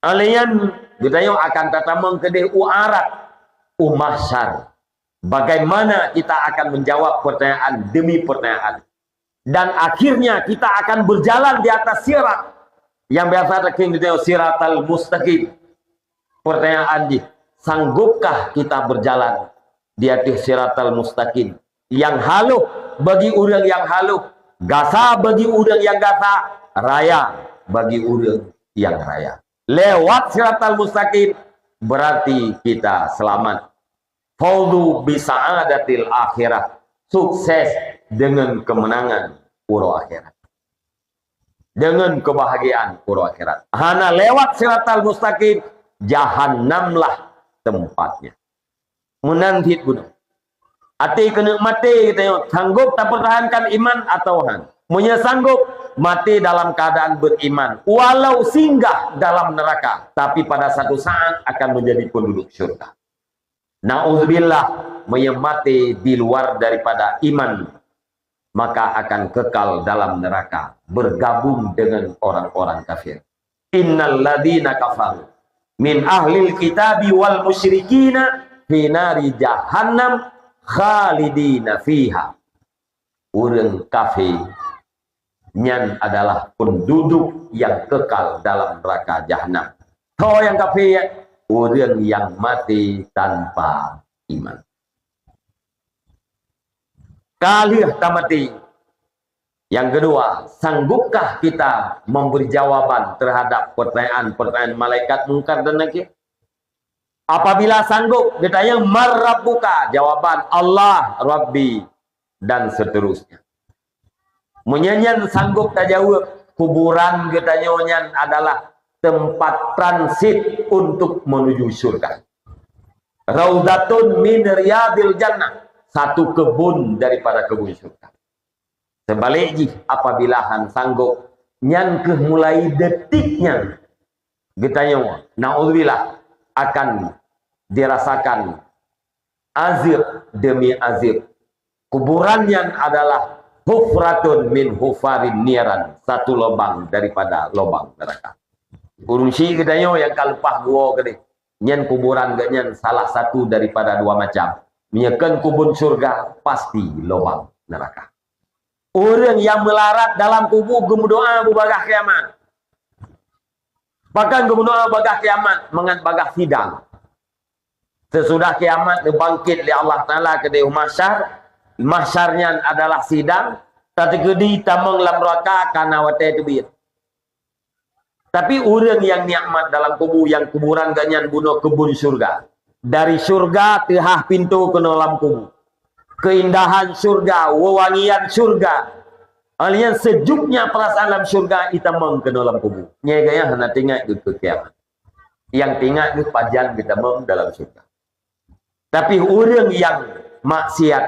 Alaian, geutanyoe akan tatamong keudeh u arat, u mahsyar. Bagaimana kita akan menjawab pertanyaan demi pertanyaan? Dan akhirnya kita akan berjalan di atas sirat. Yang biasa takheun geutanyoe siratal mustaqim. Pertanyaan jih, sanggupkah kita berjalan di atas siratal mustaqim? Yang haloh bagi ureuëng yang haloh, gasa bagi ureuëng yang gasa, raya bagi ureuëng yang raya. Lewat siratal mustaqim, berarti kita selamat. Fauzu bi sa'adatil akhirah. Sukses dengan kemenangan uroe akhirat. Dengan kebahagiaan uroe akhirat. Hana lewat siratal mustaqim, jahannamlah tempatnya. Meunan cit bunoe. Até keuneuk maté geutanyoe, sanggob tapeurtahankan iman atawa han? Meunyoe sanggob, maté dalam keadaan beriman, walau singgah dalam neraka, tapi pada satu saat akan menjadi penduduk syurga. Na'udzubillah, meunyoe maté di luar daripada iman, maka akan kekal dalam neraka, bergabung dengan orang-orang kafir. Innal ladzina kafaru min ahlil kitabi wal musyrikina fi nari jahannam khalidina fiha. Ureuëng kafé nyan adalah penduduk yang kekal dalam neraka jahanam. Tho nyang kafé, ureuëng nyang maté tanpa iman. Ka lheueh tamaté. Yang kedua, sanggupkah kita memberi jawaban terhadap pertanyaan-pertanyaan malaikat Mungkar dan Nakir? Apabila sanggob, geutanyoe, "Man rabbuka?" Jawaban, "Allah Rabbi," dan seterusnya. Meunyoe nyan sanggob tajaweueb, kuburan geutanyoe nyan adalah tempat transit untuk menuju syurga. Raudhatun min riyadil jannah, satu kebun daripada kebun syurga. Seubalik jih, apabila han sanggob, nyan keuh mulai detik nyan geutanyoe, naudzubillah, akan dirasakan azab demi azab. Kuburan nyan adalah hufratun min hufarin niran, satu lubang daripada lubang neraka. Ureuëng syiek geutanyoe nyang ka leupah geuwoe keudeh, nyan kuburan geuh nyan salah satu daripada dua macam. Meunyoe kon kebun syurga, pasti lubang neraka. Ureuëng nyang meularat dalam kubu geumeudoa beubagaih kiamat. Bahkan geubunoe bagaih kiamat mangat bagaih sidang. Sesudah kiamat geubangkit lé Allah Taala keudéh mahsyar, mahsyar nyan adalah sidang, tateukeudi tamong lam neuraka kana watée teubiet. Tapi ureuëng nyang nikmat dalam kubu, nyang kuburan geuh nyan bunoe keubun syurga. Dari syurga teuhah pintoe keunoe lam kubu. Keindahan syurga, wewangian syurga. Alien sejuknya perasaan lam syurga itamong keunoe lam kubu. Nyai gaya hana teuingat geuh keu kiamat. Nyang teuingat geuh pajan geutamong dalam syurga. Tapi ureuëng nyang maksiat,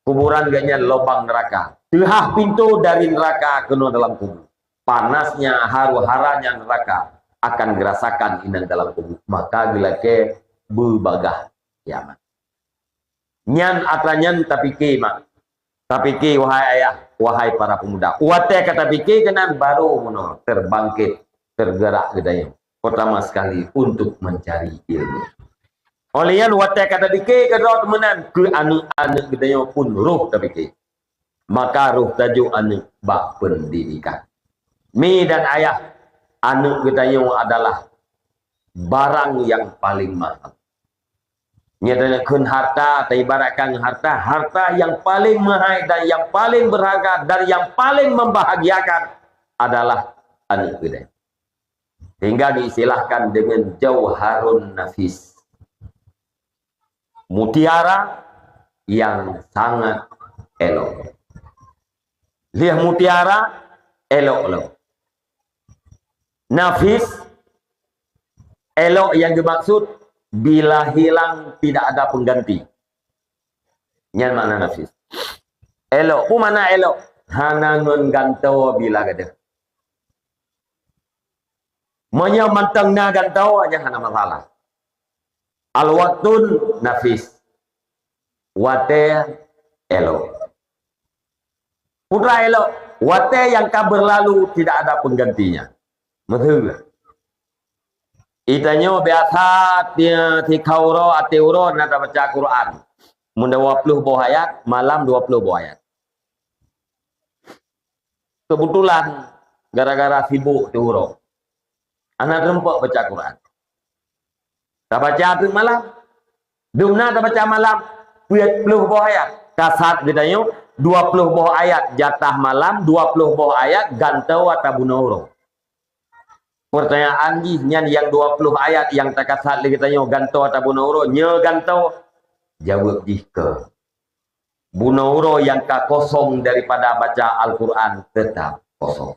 kuburan geuh nyan lubang neuraka. Teuhah pintoe dari neuraka keunoe dalam kubu. Panasnya, haru-haranya neuraka akan geurasakan inan dalam kubu. Maka geulakée beubagaih kiamat. Nyan atra nyan tapike mak. Tapike wahai ayah, wahai para pemuda. Watée ka tapike keunan baru bunoe terbangkit, tergerak geutanyoe. Pertama sekali untuk mencari ilmu. Oleh nyan watée ka tapike keudroe meunan keu aneuëk-aneuëk geutanyoe pun roh tapike. Maka roh tajok aneuëk bak pendidikan. Mi dan ayah, aneuëk geutanyoe adalah barang yang paling mahal. Nyata kheun harta, taibaratkan harta, harta yang paling mahal dan yang paling berharga dan yang paling membahagiakan adalah aneuëk geutanyoe. Hingga diistilahkan dengan jauharun nafis. Mutiara yang sangat elok. Liah mutiara elok lom. Nafis, elok yang dimaksud bila hilang tidak ada pengganti. Nyan makna nafis. Elok, peue makna elok? Hana ngon gantoe bila gadeuh. Meunyoe mantong na gantoe, nyan hana masalah. Al-waktun nafis. Watée elok. Putra elok, watée nyang ka berlalu tidak ada penggantinya. Meuheueh. Itanyoe biasa ti-, tikha uroe, até uroe na tabaca Quran. Mun dua ploh boh ayat, malam dua ploh boh ayat. Kebetulan gara-gara sibuk ti uroe, hana teumpok baca Quran. Tabaca teuk malam. Dumna tabaca malam peuet ploh boh ayat. Kasat geutanyoe dua ploh boh ayat jatah malam, dua ploh boh ayat gantoe atawa bunoe uroe. Pertanyaan jih nyan nyang dua ploh ayat nyang takasat lé geutanyoe gantoe atawa bunoe uroe, nyoe gantoe? Jaweueb jih keu bunoe uroe nyang ka kosong daripada baca Al-Quran tetap kosong.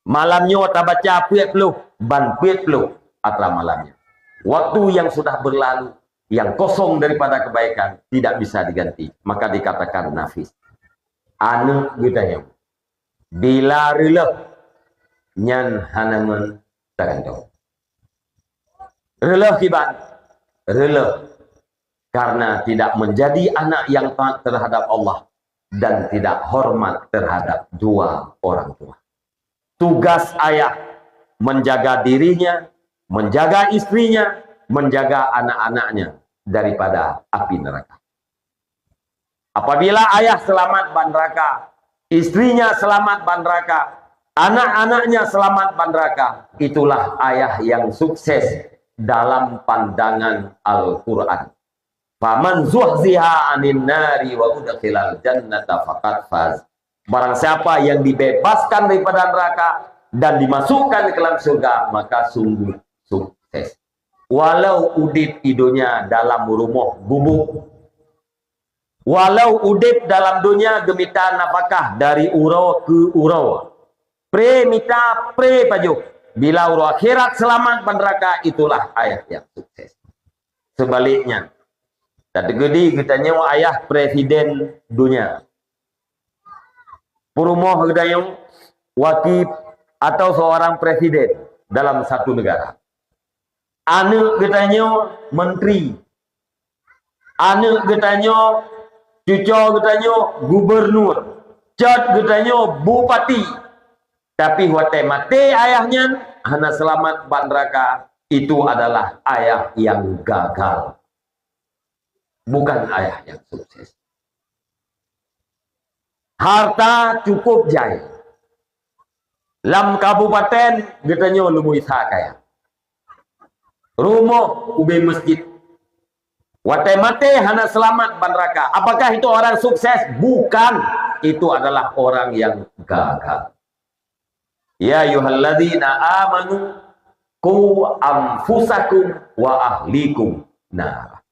Malam nyoe tabaca peuet ploh ban peuet ploh atra malam nyoe. Waktu yang sudah berlalu, yang kosong daripada kebaikan, tidak bisa diganti. Maka dikatakan nafis. Aneuëk geutanyoe, bila reuloh, nyan hana ngon tagantoe. Reuloh kiban, reuloh karena tidak menjadi anak yang taat terhadap Allah dan tidak hormat terhadap dua orang tua. Tugas ayah menjaga dirinya, menjaga istrinya, menjaga anak-anaknya daripada api neraka. Apabila ayah selamat ban neraka, istrinya selamat ban neraka, anak-anaknya selamat ban neraka, itulah ayah yang sukses dalam pandangan Al-Quran. Faman zuhziha anin nari wa udkhilal jannata faqad faz. Barang siapa yang dibebaskan daripada neraka dan dimasukkan ke dalam syurga, maka sungguh sukses. Walau udeb i donya dalam rumoh gubuk, walau udeb dalam donya geumita nafakah dari uroe keu uroe, pre mita pre pajoh, bila uroe akhirat selamat ban neraka, itulah ayah yang sukses. Sebaliknya, tateukeudi geutanyoe ayah presiden donya, peurumoh geutanyoe wakil atau seorang presiden dalam satu negara. Aneuëk geutanyoe menteri, aneuëk geutanyoe, cucoe geutanyoe gubernur, cot geutanyoe bupati. Tapi watée maté ayah nyan hana seulamat bak neuraka, itu adalah ayah nyang gagal, bukan ayah nyang sukses. Harta cukup jai, Lam kabupaten geutanyoe Lumoe Isa Kaya. Rumoh ubé masjid. Watée maté hana seulamat ban raka. Apakah itu orang sukses? Bukan. Itu adalah orang yang gagal. Ya ayyuhalladzina amanu qu anfusakum wa ahlikum nara.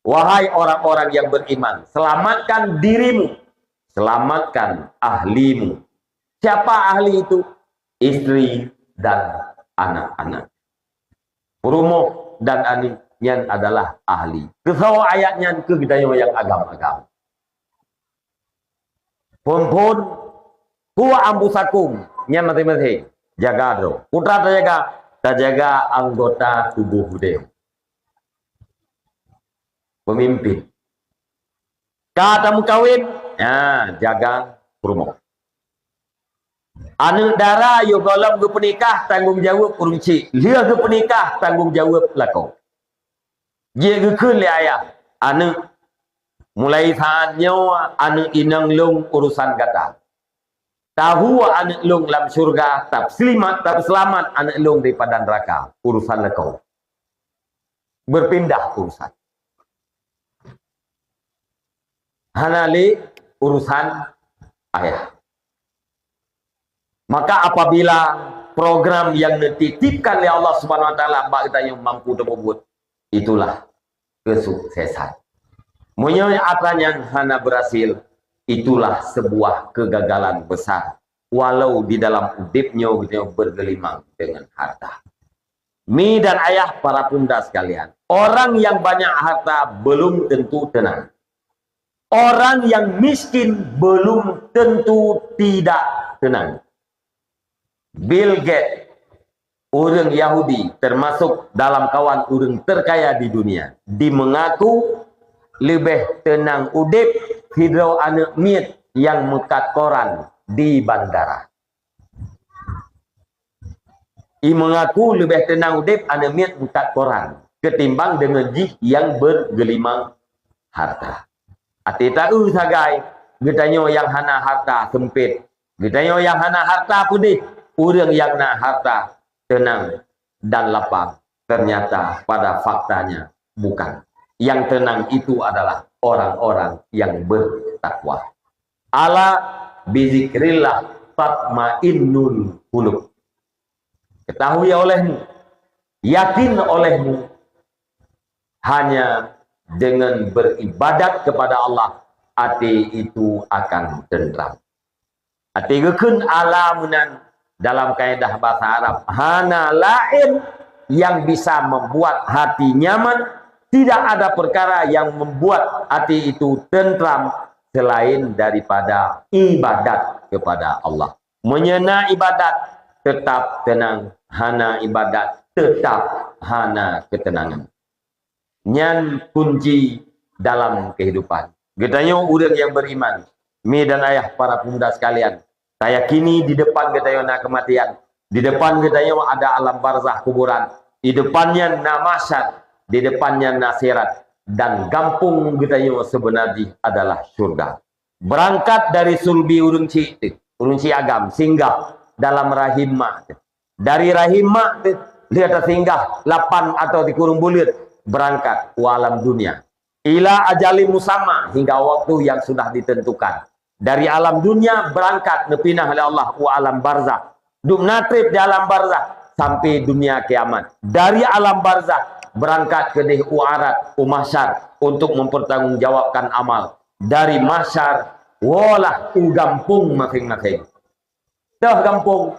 Wahai orang-orang yang beriman, selamatkan dirimu, selamatkan ahlimu. Siapa ahli itu? Istri dan anak-anak. Peurumoh dan aneuk nyan adalah ahli. Keusoe ayat nyan keu geutanyoe nyang agam-agam. Phon-phon, qu anfusakum, nyan maséng-maséng jaga droe. Peue tajaga? Tajaga anggota tuboh geutanyoe. Peumimpin. Ka tameukawen, ha, jaga peurumoh. Aneuk dara yoh gohlom geupeunikah, tanggong jaweueb ureuëng chik. Lheueh geupeunikah, tanggong jaweueb lakoe. Jeuet geukheun lé ayah, "Aneuk, mulai saát nyoe aneuk inong lôn urusan gata. Tahu aneuk lôn lam syeuruga, tapeuseulamat, tapeuseulamat aneuk lôn daripada neuraka, urusan lakoe." Beupindah urusan. Hana lé urusan ayah. Maka apabila program nyang neutitipkan lé Allah Subhanahu Wa Taala bak geutanyoe mampu tapeubuet, itulah kesuksesan. Meunyoe atra nyan hana berhasil, itulah sebuah kegagalan besar. Walau di dalam udeb nyoe geutanyoe bergelimang dengan harta. Mi dan ayah, para pemuda sekalian, orang yang banyak harta belum tentu tenang. Orang yang miskin belum tentu tidak tenang. Bill Gates, ureuëng Yahudi, termasuk dalam kawan ureuëng terkaya di dunia, di mengaku leubeh tenang udeb sidroe aneuk miet nyang meukat koran di bandara. I mengaku leubeh tenang udeb aneuk miet meukat koran ketimbang deungon jih nyang bergelimang harta. Até taeu sagai, geutanyoe nyang hana harta sempit, geutanyoe nyang hana harta peudeh, ureuëng nyang na harta tenang dan lapang. Ternyata pada faktanya bukan. Yang tenang itu adalah orang-orang yang bertakwa. Ala bizikrillah tatmainnul qulub. Ketahui olehmu, yakin olehmu, hanya dengan beribadat kepada Allah, até itu akan tentram. Até geukheun ala meunan dalam kaedah bahasa Arab, hana laén yang bisa membuat hati nyaman, tidak ada perkara yang membuat hati itu tentram selain daripada ibadat kepada Allah. Meunyoe na ibadat, tetap tenang, hana ibadat, tetap hana ketenangan. Nyan kunci dalam kehidupan. Geutanyoe ureuëng nyang beriman, mi dan ayah, para pemuda sekalian, tayakini di depan geutanyoe na keumatian, di depan geutanyoe ada alam barzah kuburan, di depan nyan na mahsyar, di depan nyan na sirat, dan gampông geutanyoe seubeuna jih adalah syeuruga. Beurangkat dari sulbi ureuëng chik teuh, ureuëng chik agam, singgah dalam rahim mak teuh. Dari rahim mak teuh, lheueh tasinggah lapan atau sikureueng buleuen, beurangkat u alam dunia. Ila ajalin musamma, hingga waktu yang sudah ditentukan. Dari alam dunia beurangkat neupinah lé Allah u alam barzah. Dum na treb di alam barzah sampai dunia kiamat. Dari alam barzah beurangkat keudeh u arat, u mahsyar, untuk mempertanggungjawabkan amal. Dari mahsyar, woe lah u gampông maséng-maséng. Teuh gampông,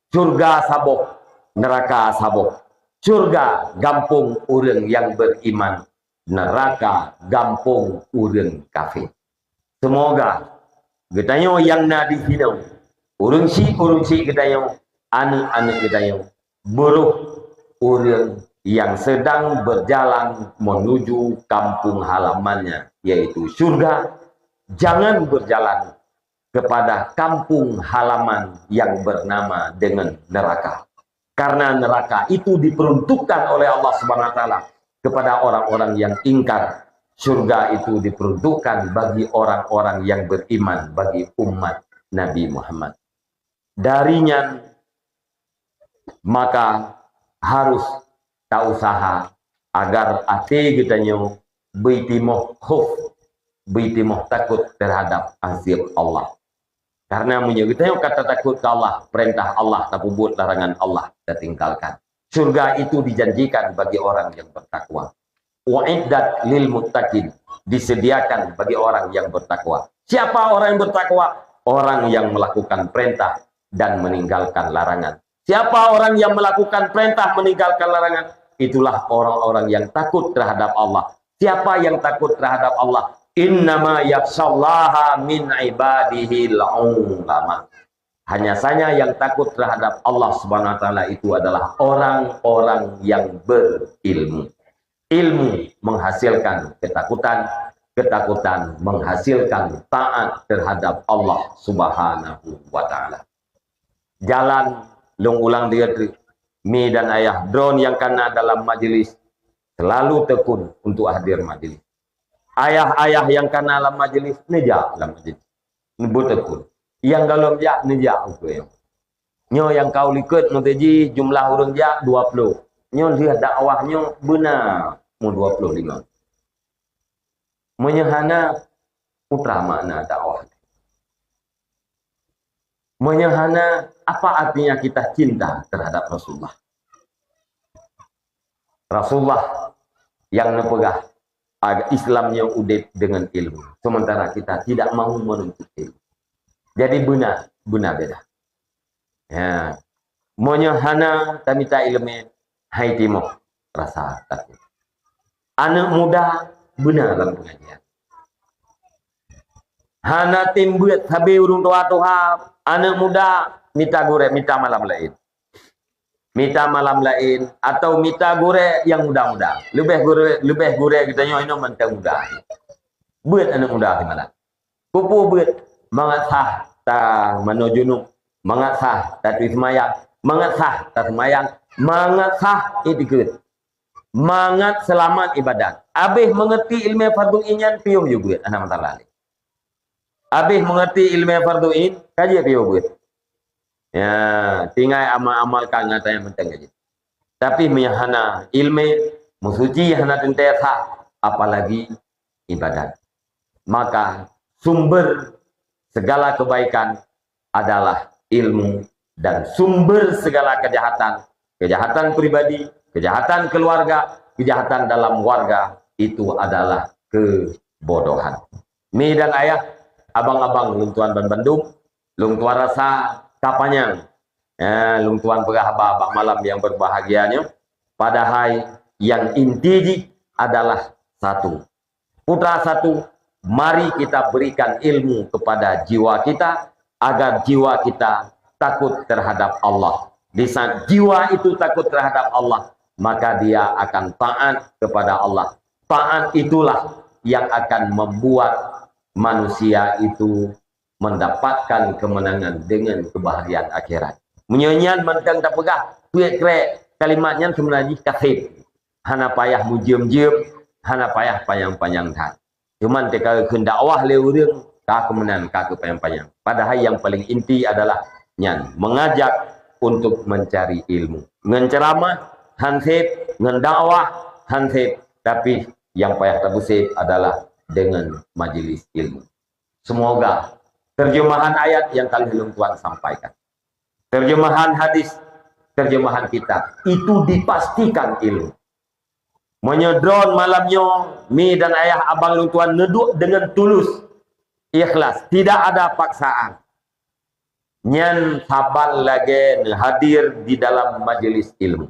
syeuruga saboh, neuraka saboh. Syeuruga gampông ureuëng nyang beriman, neuraka gampông ureuëng kafé. Seumoga geutanyoe nyang na di sinoe, ureuëng chik-ureuëng chik geutanyoe, aneuk-aneuk geutanyoe, beurôh ureuëng nyang sedang berjalan menuju kampung halamannya, yaitu syeuruga, jangan berjalan kepada kampung halaman yang bernama dengan neraka. Karena neraka itu diperuntukkan oleh Allah Subhanahu Wa Taala kepada orang-orang yang ingkar. Syurga itu diperuntukkan bagi orang-orang yang beriman, bagi umat Nabi Muhammad. Dari nyan, Maka harus tausaha agar até geutanyoe beutimoh khauf, beutimoh takot terhadap azab Allah. Karena meunyoe geutanyoe ka tatakot keu Allah, peurintah Allah tapeubuet, larangan Allah tatinggalkan. Syurga itu dijanjikan bagi orang yang bertakwa. Uiddat lil muttaqin, disediakan bagi orang yang bertakwa. Siapa orang yang bertakwa? Orang yang melakukan perintah dan meninggalkan larangan. Siapa orang yang melakukan perintah, meninggalkan larangan? Itulah orang-orang yang takut terhadap Allah. Siapa yang takut terhadap Allah? Innama yakhsyallaha min ibadihil ulama. Hanya saja yang takut terhadap Allah Subhanahu wa Taala itu adalah orang-orang yang berilmu. Ilmu menghasilkan ketakutan, ketakutan menghasilkan taat terhadap Allah Subhanahu wa Taala. Jalan lôn ulang dia tu, mi dan ayah droen nyang kana dalam majlis selalu tekun untuk hadir majlis. Ayah-ayah nyang kana lam majlis, neujak lam majlis. Beutekun. Nyang galom jak, neujak ukeue nyoe. Nyoe nyang ka u likot meuteujih jumlah ureuëng jak dua puluh. Nyoe lheueh dakwah nyoe beuna mu dua puluh lima. Meunyoe hana, peue makna dakwah? Meunyoe hana, apa artinya kita cinta terhadap Rasulullah? Rasulullah yang neupeugah, ag-, Islam nyoe udeb dengan ilmu, sementara kita tidak mau menuntut ilmu. Jadi beuna, beuna beda. Ya. Meunyoe hana tamita iéleumé, hai timoh rasa takot. Aneuëk muda beuna lam pengajian. Hana tem beuet sabe ureuëng tuha-tuha, aneuëk muda mita gurée, mita malam laén. Mita malam laén atau mita gurée nyang muda-muda. Leubeh gurée, leubeh gurée geutanyoe inoe mantong muda. Beuet aneuëk muda simalam. Peue beuet, mangat sah tamanoe junub, mangat sah taturi seumayang, mangat sah taseumayang, mangat sah itikeuet, mangat seulamat ibadat. Abéh meungerti iéleumé fardhu ain nyan piôh ju beuet, hana masalah lé. Abéh meungerti iéleumé fardhu ain, ka jeuet piôh beuet. Ya, tinggai amal-amalkan nyang mantong ka jeuet. Tapi meunyoe hana iéleumé, meusuci hana teuntée sah, apalagi ibadat. Maka sumber segala kebaikan adalah ilmu, dan sumber segala kejahatan, kejahatan pribadi, kejahatan keluarga, kejahatan dalam warga, itu adalah kebodohan. Mi dan ayah, abang-abang lôn tuan banbandum, lôn tuan rasa ka panyang. Eh, lôn tuan peugah haba bak malam nyang berbahagia nyoe, padahai nyang inti jih adalah satu. Putra satu, mari kita berikan ilmu kepada jiwa kita, agar jiwa kita takut terhadap Allah. Di saat jiwa itu takut terhadap Allah, maka dia akan taat kepada Allah. Taat itulah yang akan membuat manusia itu mendapatkan kemenangan dengan kebahagiaan akhirat. Meunyoe nyan mantong tapeugah, peuet krek kalimat nyan seubeuna jih ka sép. Hana payah mujeuem-jeuem, hana payah panyang-panyang that. Cuman teuka kheun dakwah lé ureuëng, ka keu meunan, ka keu panyang-panyang. Padahai yang paling inti adalah nyan, mengajak untuk mencari ilmu. Ngon ceramah han sép, ngon dakwah han sép, tapi yang payah tapeusép adalah dengan majelis ilmu. Semoga terjemahan ayat yang ka lheueh lôn tuan sampaikan, terjemahan hadis, terjemahan kitab, itu dipastikan ilmu. Meunyoe droen malam nyoe, mi dan ayah abang lôn tuan neuduek dengan tulus, ikhlas, tidak ada paksaan, nyan saban lagée neuhadir di dalam majelis ilmu.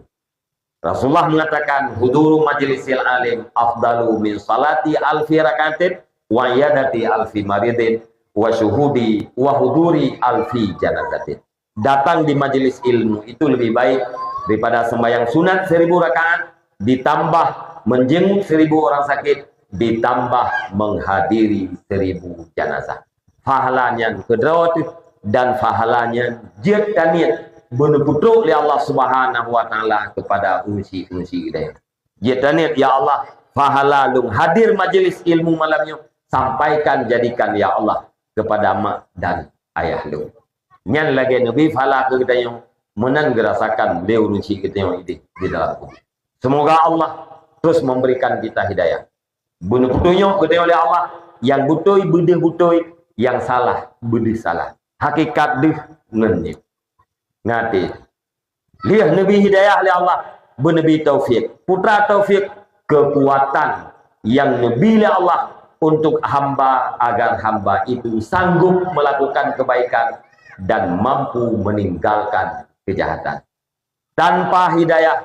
Rasulullah mengatakan, "Huduru majlisil alim afdalu min salati alfi rakaatin wa iyadati alfi maridin wa syuhudi wa huduri alfi janazatin." Datang di majelis ilmu itu lebih baik daripada sembahyang sunat seribu rakaat, ditambah menjenguk seribu orang sakit, ditambah menghadiri seribu jenazah. Pahala nyan keudroe teuh, dan pahala nyan jeuet taniet beuneuputrok lé Allah Subhanahu wa Taala kepada unsi-unsi geutanyoe. Jeuet taniet, "Ya Allah, pahala lôn hadir majelis ilmu malam nyoe, sampaikan, jadikan, ya Allah, kepada mak dan ayah lôn." Nyan lagée neubi pahala keu geutanyoe, Meunan geurasakan lé ureuëng syiek geutanyoe idéh di dalam kubur. Semoga Allah terus memberikan kita hidayah. Beuneuputunyok geutanyoe lé Allah, nyang beutôi beudeuh beutôi, nyang salah beudeuh salah. Hakikat deuh ngon nyoe. Ngaté. Lieh neubi hidayah lé Allah, beuneubri taufik. Putra taufik, keukuatan nyang neubi lé Allah untuk hamba, agar hamba itu sanggup melakukan kebaikan dan mampu meninggalkan kejahatan. Tanpa hidayah,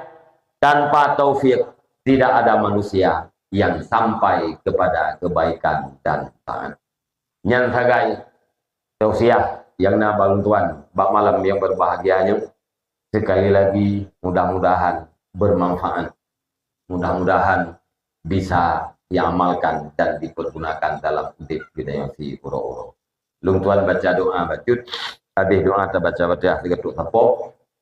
tanpa taufik, tidak ada manusia yang sampai kepada kebaikan dan taat. Nyan sagai tausiah nyang na bak lôn tuan bak malam nyang berbahagia nyoe. Sekali lagi, mudah-mudahan bermanfaat. Mudah-mudahan bisa diamalkan dan dipergunakan dalam udép geutanyoe si uroe-uroe. Lôn tuan baca doa bacut, habéh doa tabaca Fatihah sigoe trok sapo,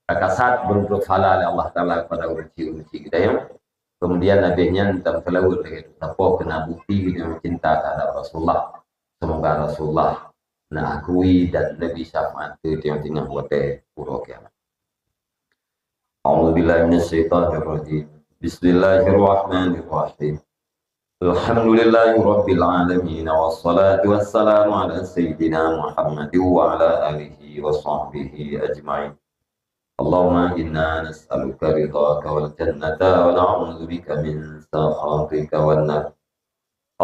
takasat beureumpok pahala lé Allah Taala kepada ureuëng syiek-ureuëng syiek geutanyoe. Kemudian habéh nyan tasalaweuet sigoe trok sapo keunan bukti geutanyoe cinta terhadap Rasulullah. Semoga Rasulullah neuakui dan neubi syafaat keu geutanyoe watée uroe kiamat. أعوذ بالله من الشيطان الرجيم. بسم الله الرحمن الرحيم. الحمد لله رب العالمين، والصلاة والسلام على سيدنا محمد وعلى آله وصحبه أجمعين. اللهم إنا نسألك رضاك والجنة، ونعوذ بك من سخطك والنار.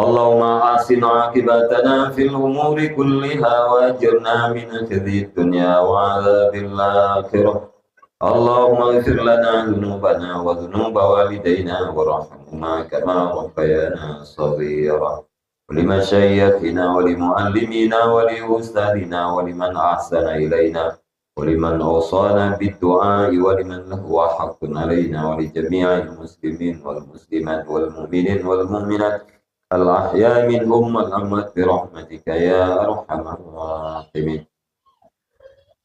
اللهم أحسن عاقبتنا في الأمور كلها، وأجرنا من خزي الدنيا وعذاب الآخرة. اللهم اغفر لنا ذنوبنا وذنوب والدينا وارحمهما كما ربيانا صغيرا. ولمشايخنا ولمعلمينا ولأستاذنا ولمن أحسن إلينا ولمن أوصانا بالدعاء ولمن له حق علينا ولجميع المسلمين والمسلمات والمؤمنين والمؤمنات الأحياء منهم والأموات برحمتك يا أرحم الراحمين.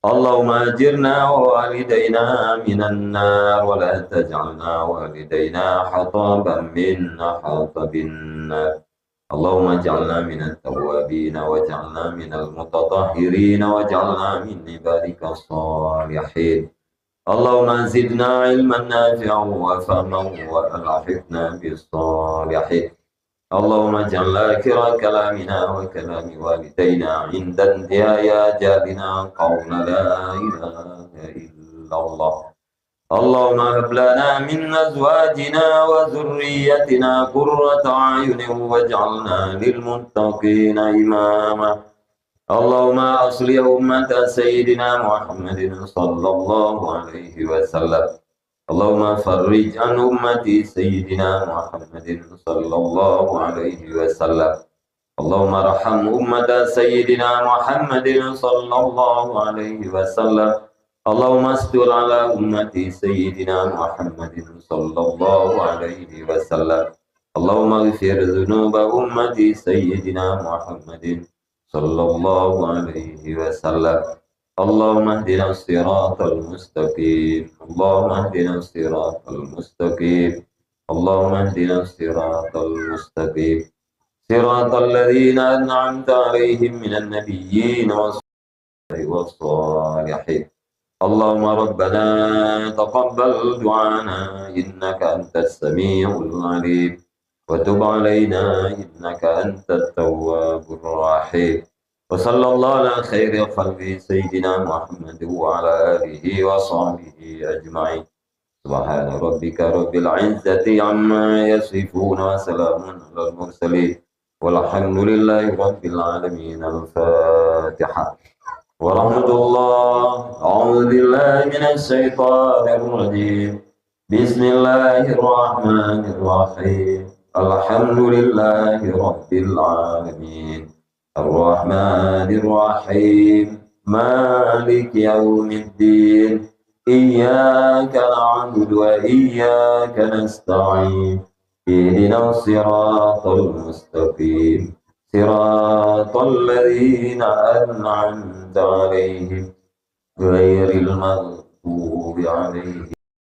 اللهم أجرنا ووالدينا من النار ولا تجعلنا ووالدينا حطبا من حطب النار. اللهم اجعلنا من التوابين واجعلنا من المتطهرين واجعلنا من عبادك الصالحين. اللهم زدنا علما نافعا وفهما وألحقنا بالصالحين. اللهم اجعل آخر كلامنا وكلام والدينا عند انتهاء أجالنا قول لا إله إلا الله. اللهم هب لنا من أزواجنا وذرياتنا قرة أعين واجعلنا للمتقين إماما. اللهم أصلح أمة سيدنا محمد صلى الله عليه وسلم. اللهم فرج عن أمة سيدنا محمد صلى الله عليه وسلم. اللهم ارحم أمة سيدنا محمد صلى الله عليه وسلم. اللهم استر على أمة سيدنا محمد صلى الله عليه وسلم. اللهم اغفر ذنوب أمة سيدنا محمد صلى الله عليه وسلم. اللهم اهدنا الصراط المستقيم. اللهم اهدنا الصراط المستقيم. اللهم اهدنا الصراط المستقيم. صراط الذين أنعمت عليهم من النبيين والصالحين. اللهم ربنا تقبل دعانا إنك أنت السميع العليم وتب علينا إنك أنت التواب الرحيم. وصلى الله على خير خلقه سيدنا محمد وعلى آله وصحبه أجمعين. سبحان ربك رب العزة عما يصفون وسلام على المرسلين والحمد لله رب العالمين. الفاتحة. ورحمة الله. أعوذ بالله من الشيطان الرجيم. بسم الله الرحمن الرحيم. الحمد لله رب العالمين. الرحمن الرحيم. مالك يوم الدين. إياك نعبد وإياك نستعين. اهدنا الصراط المستقيم. صراط الذين أنعمت عليهم غير المغضوب عليهم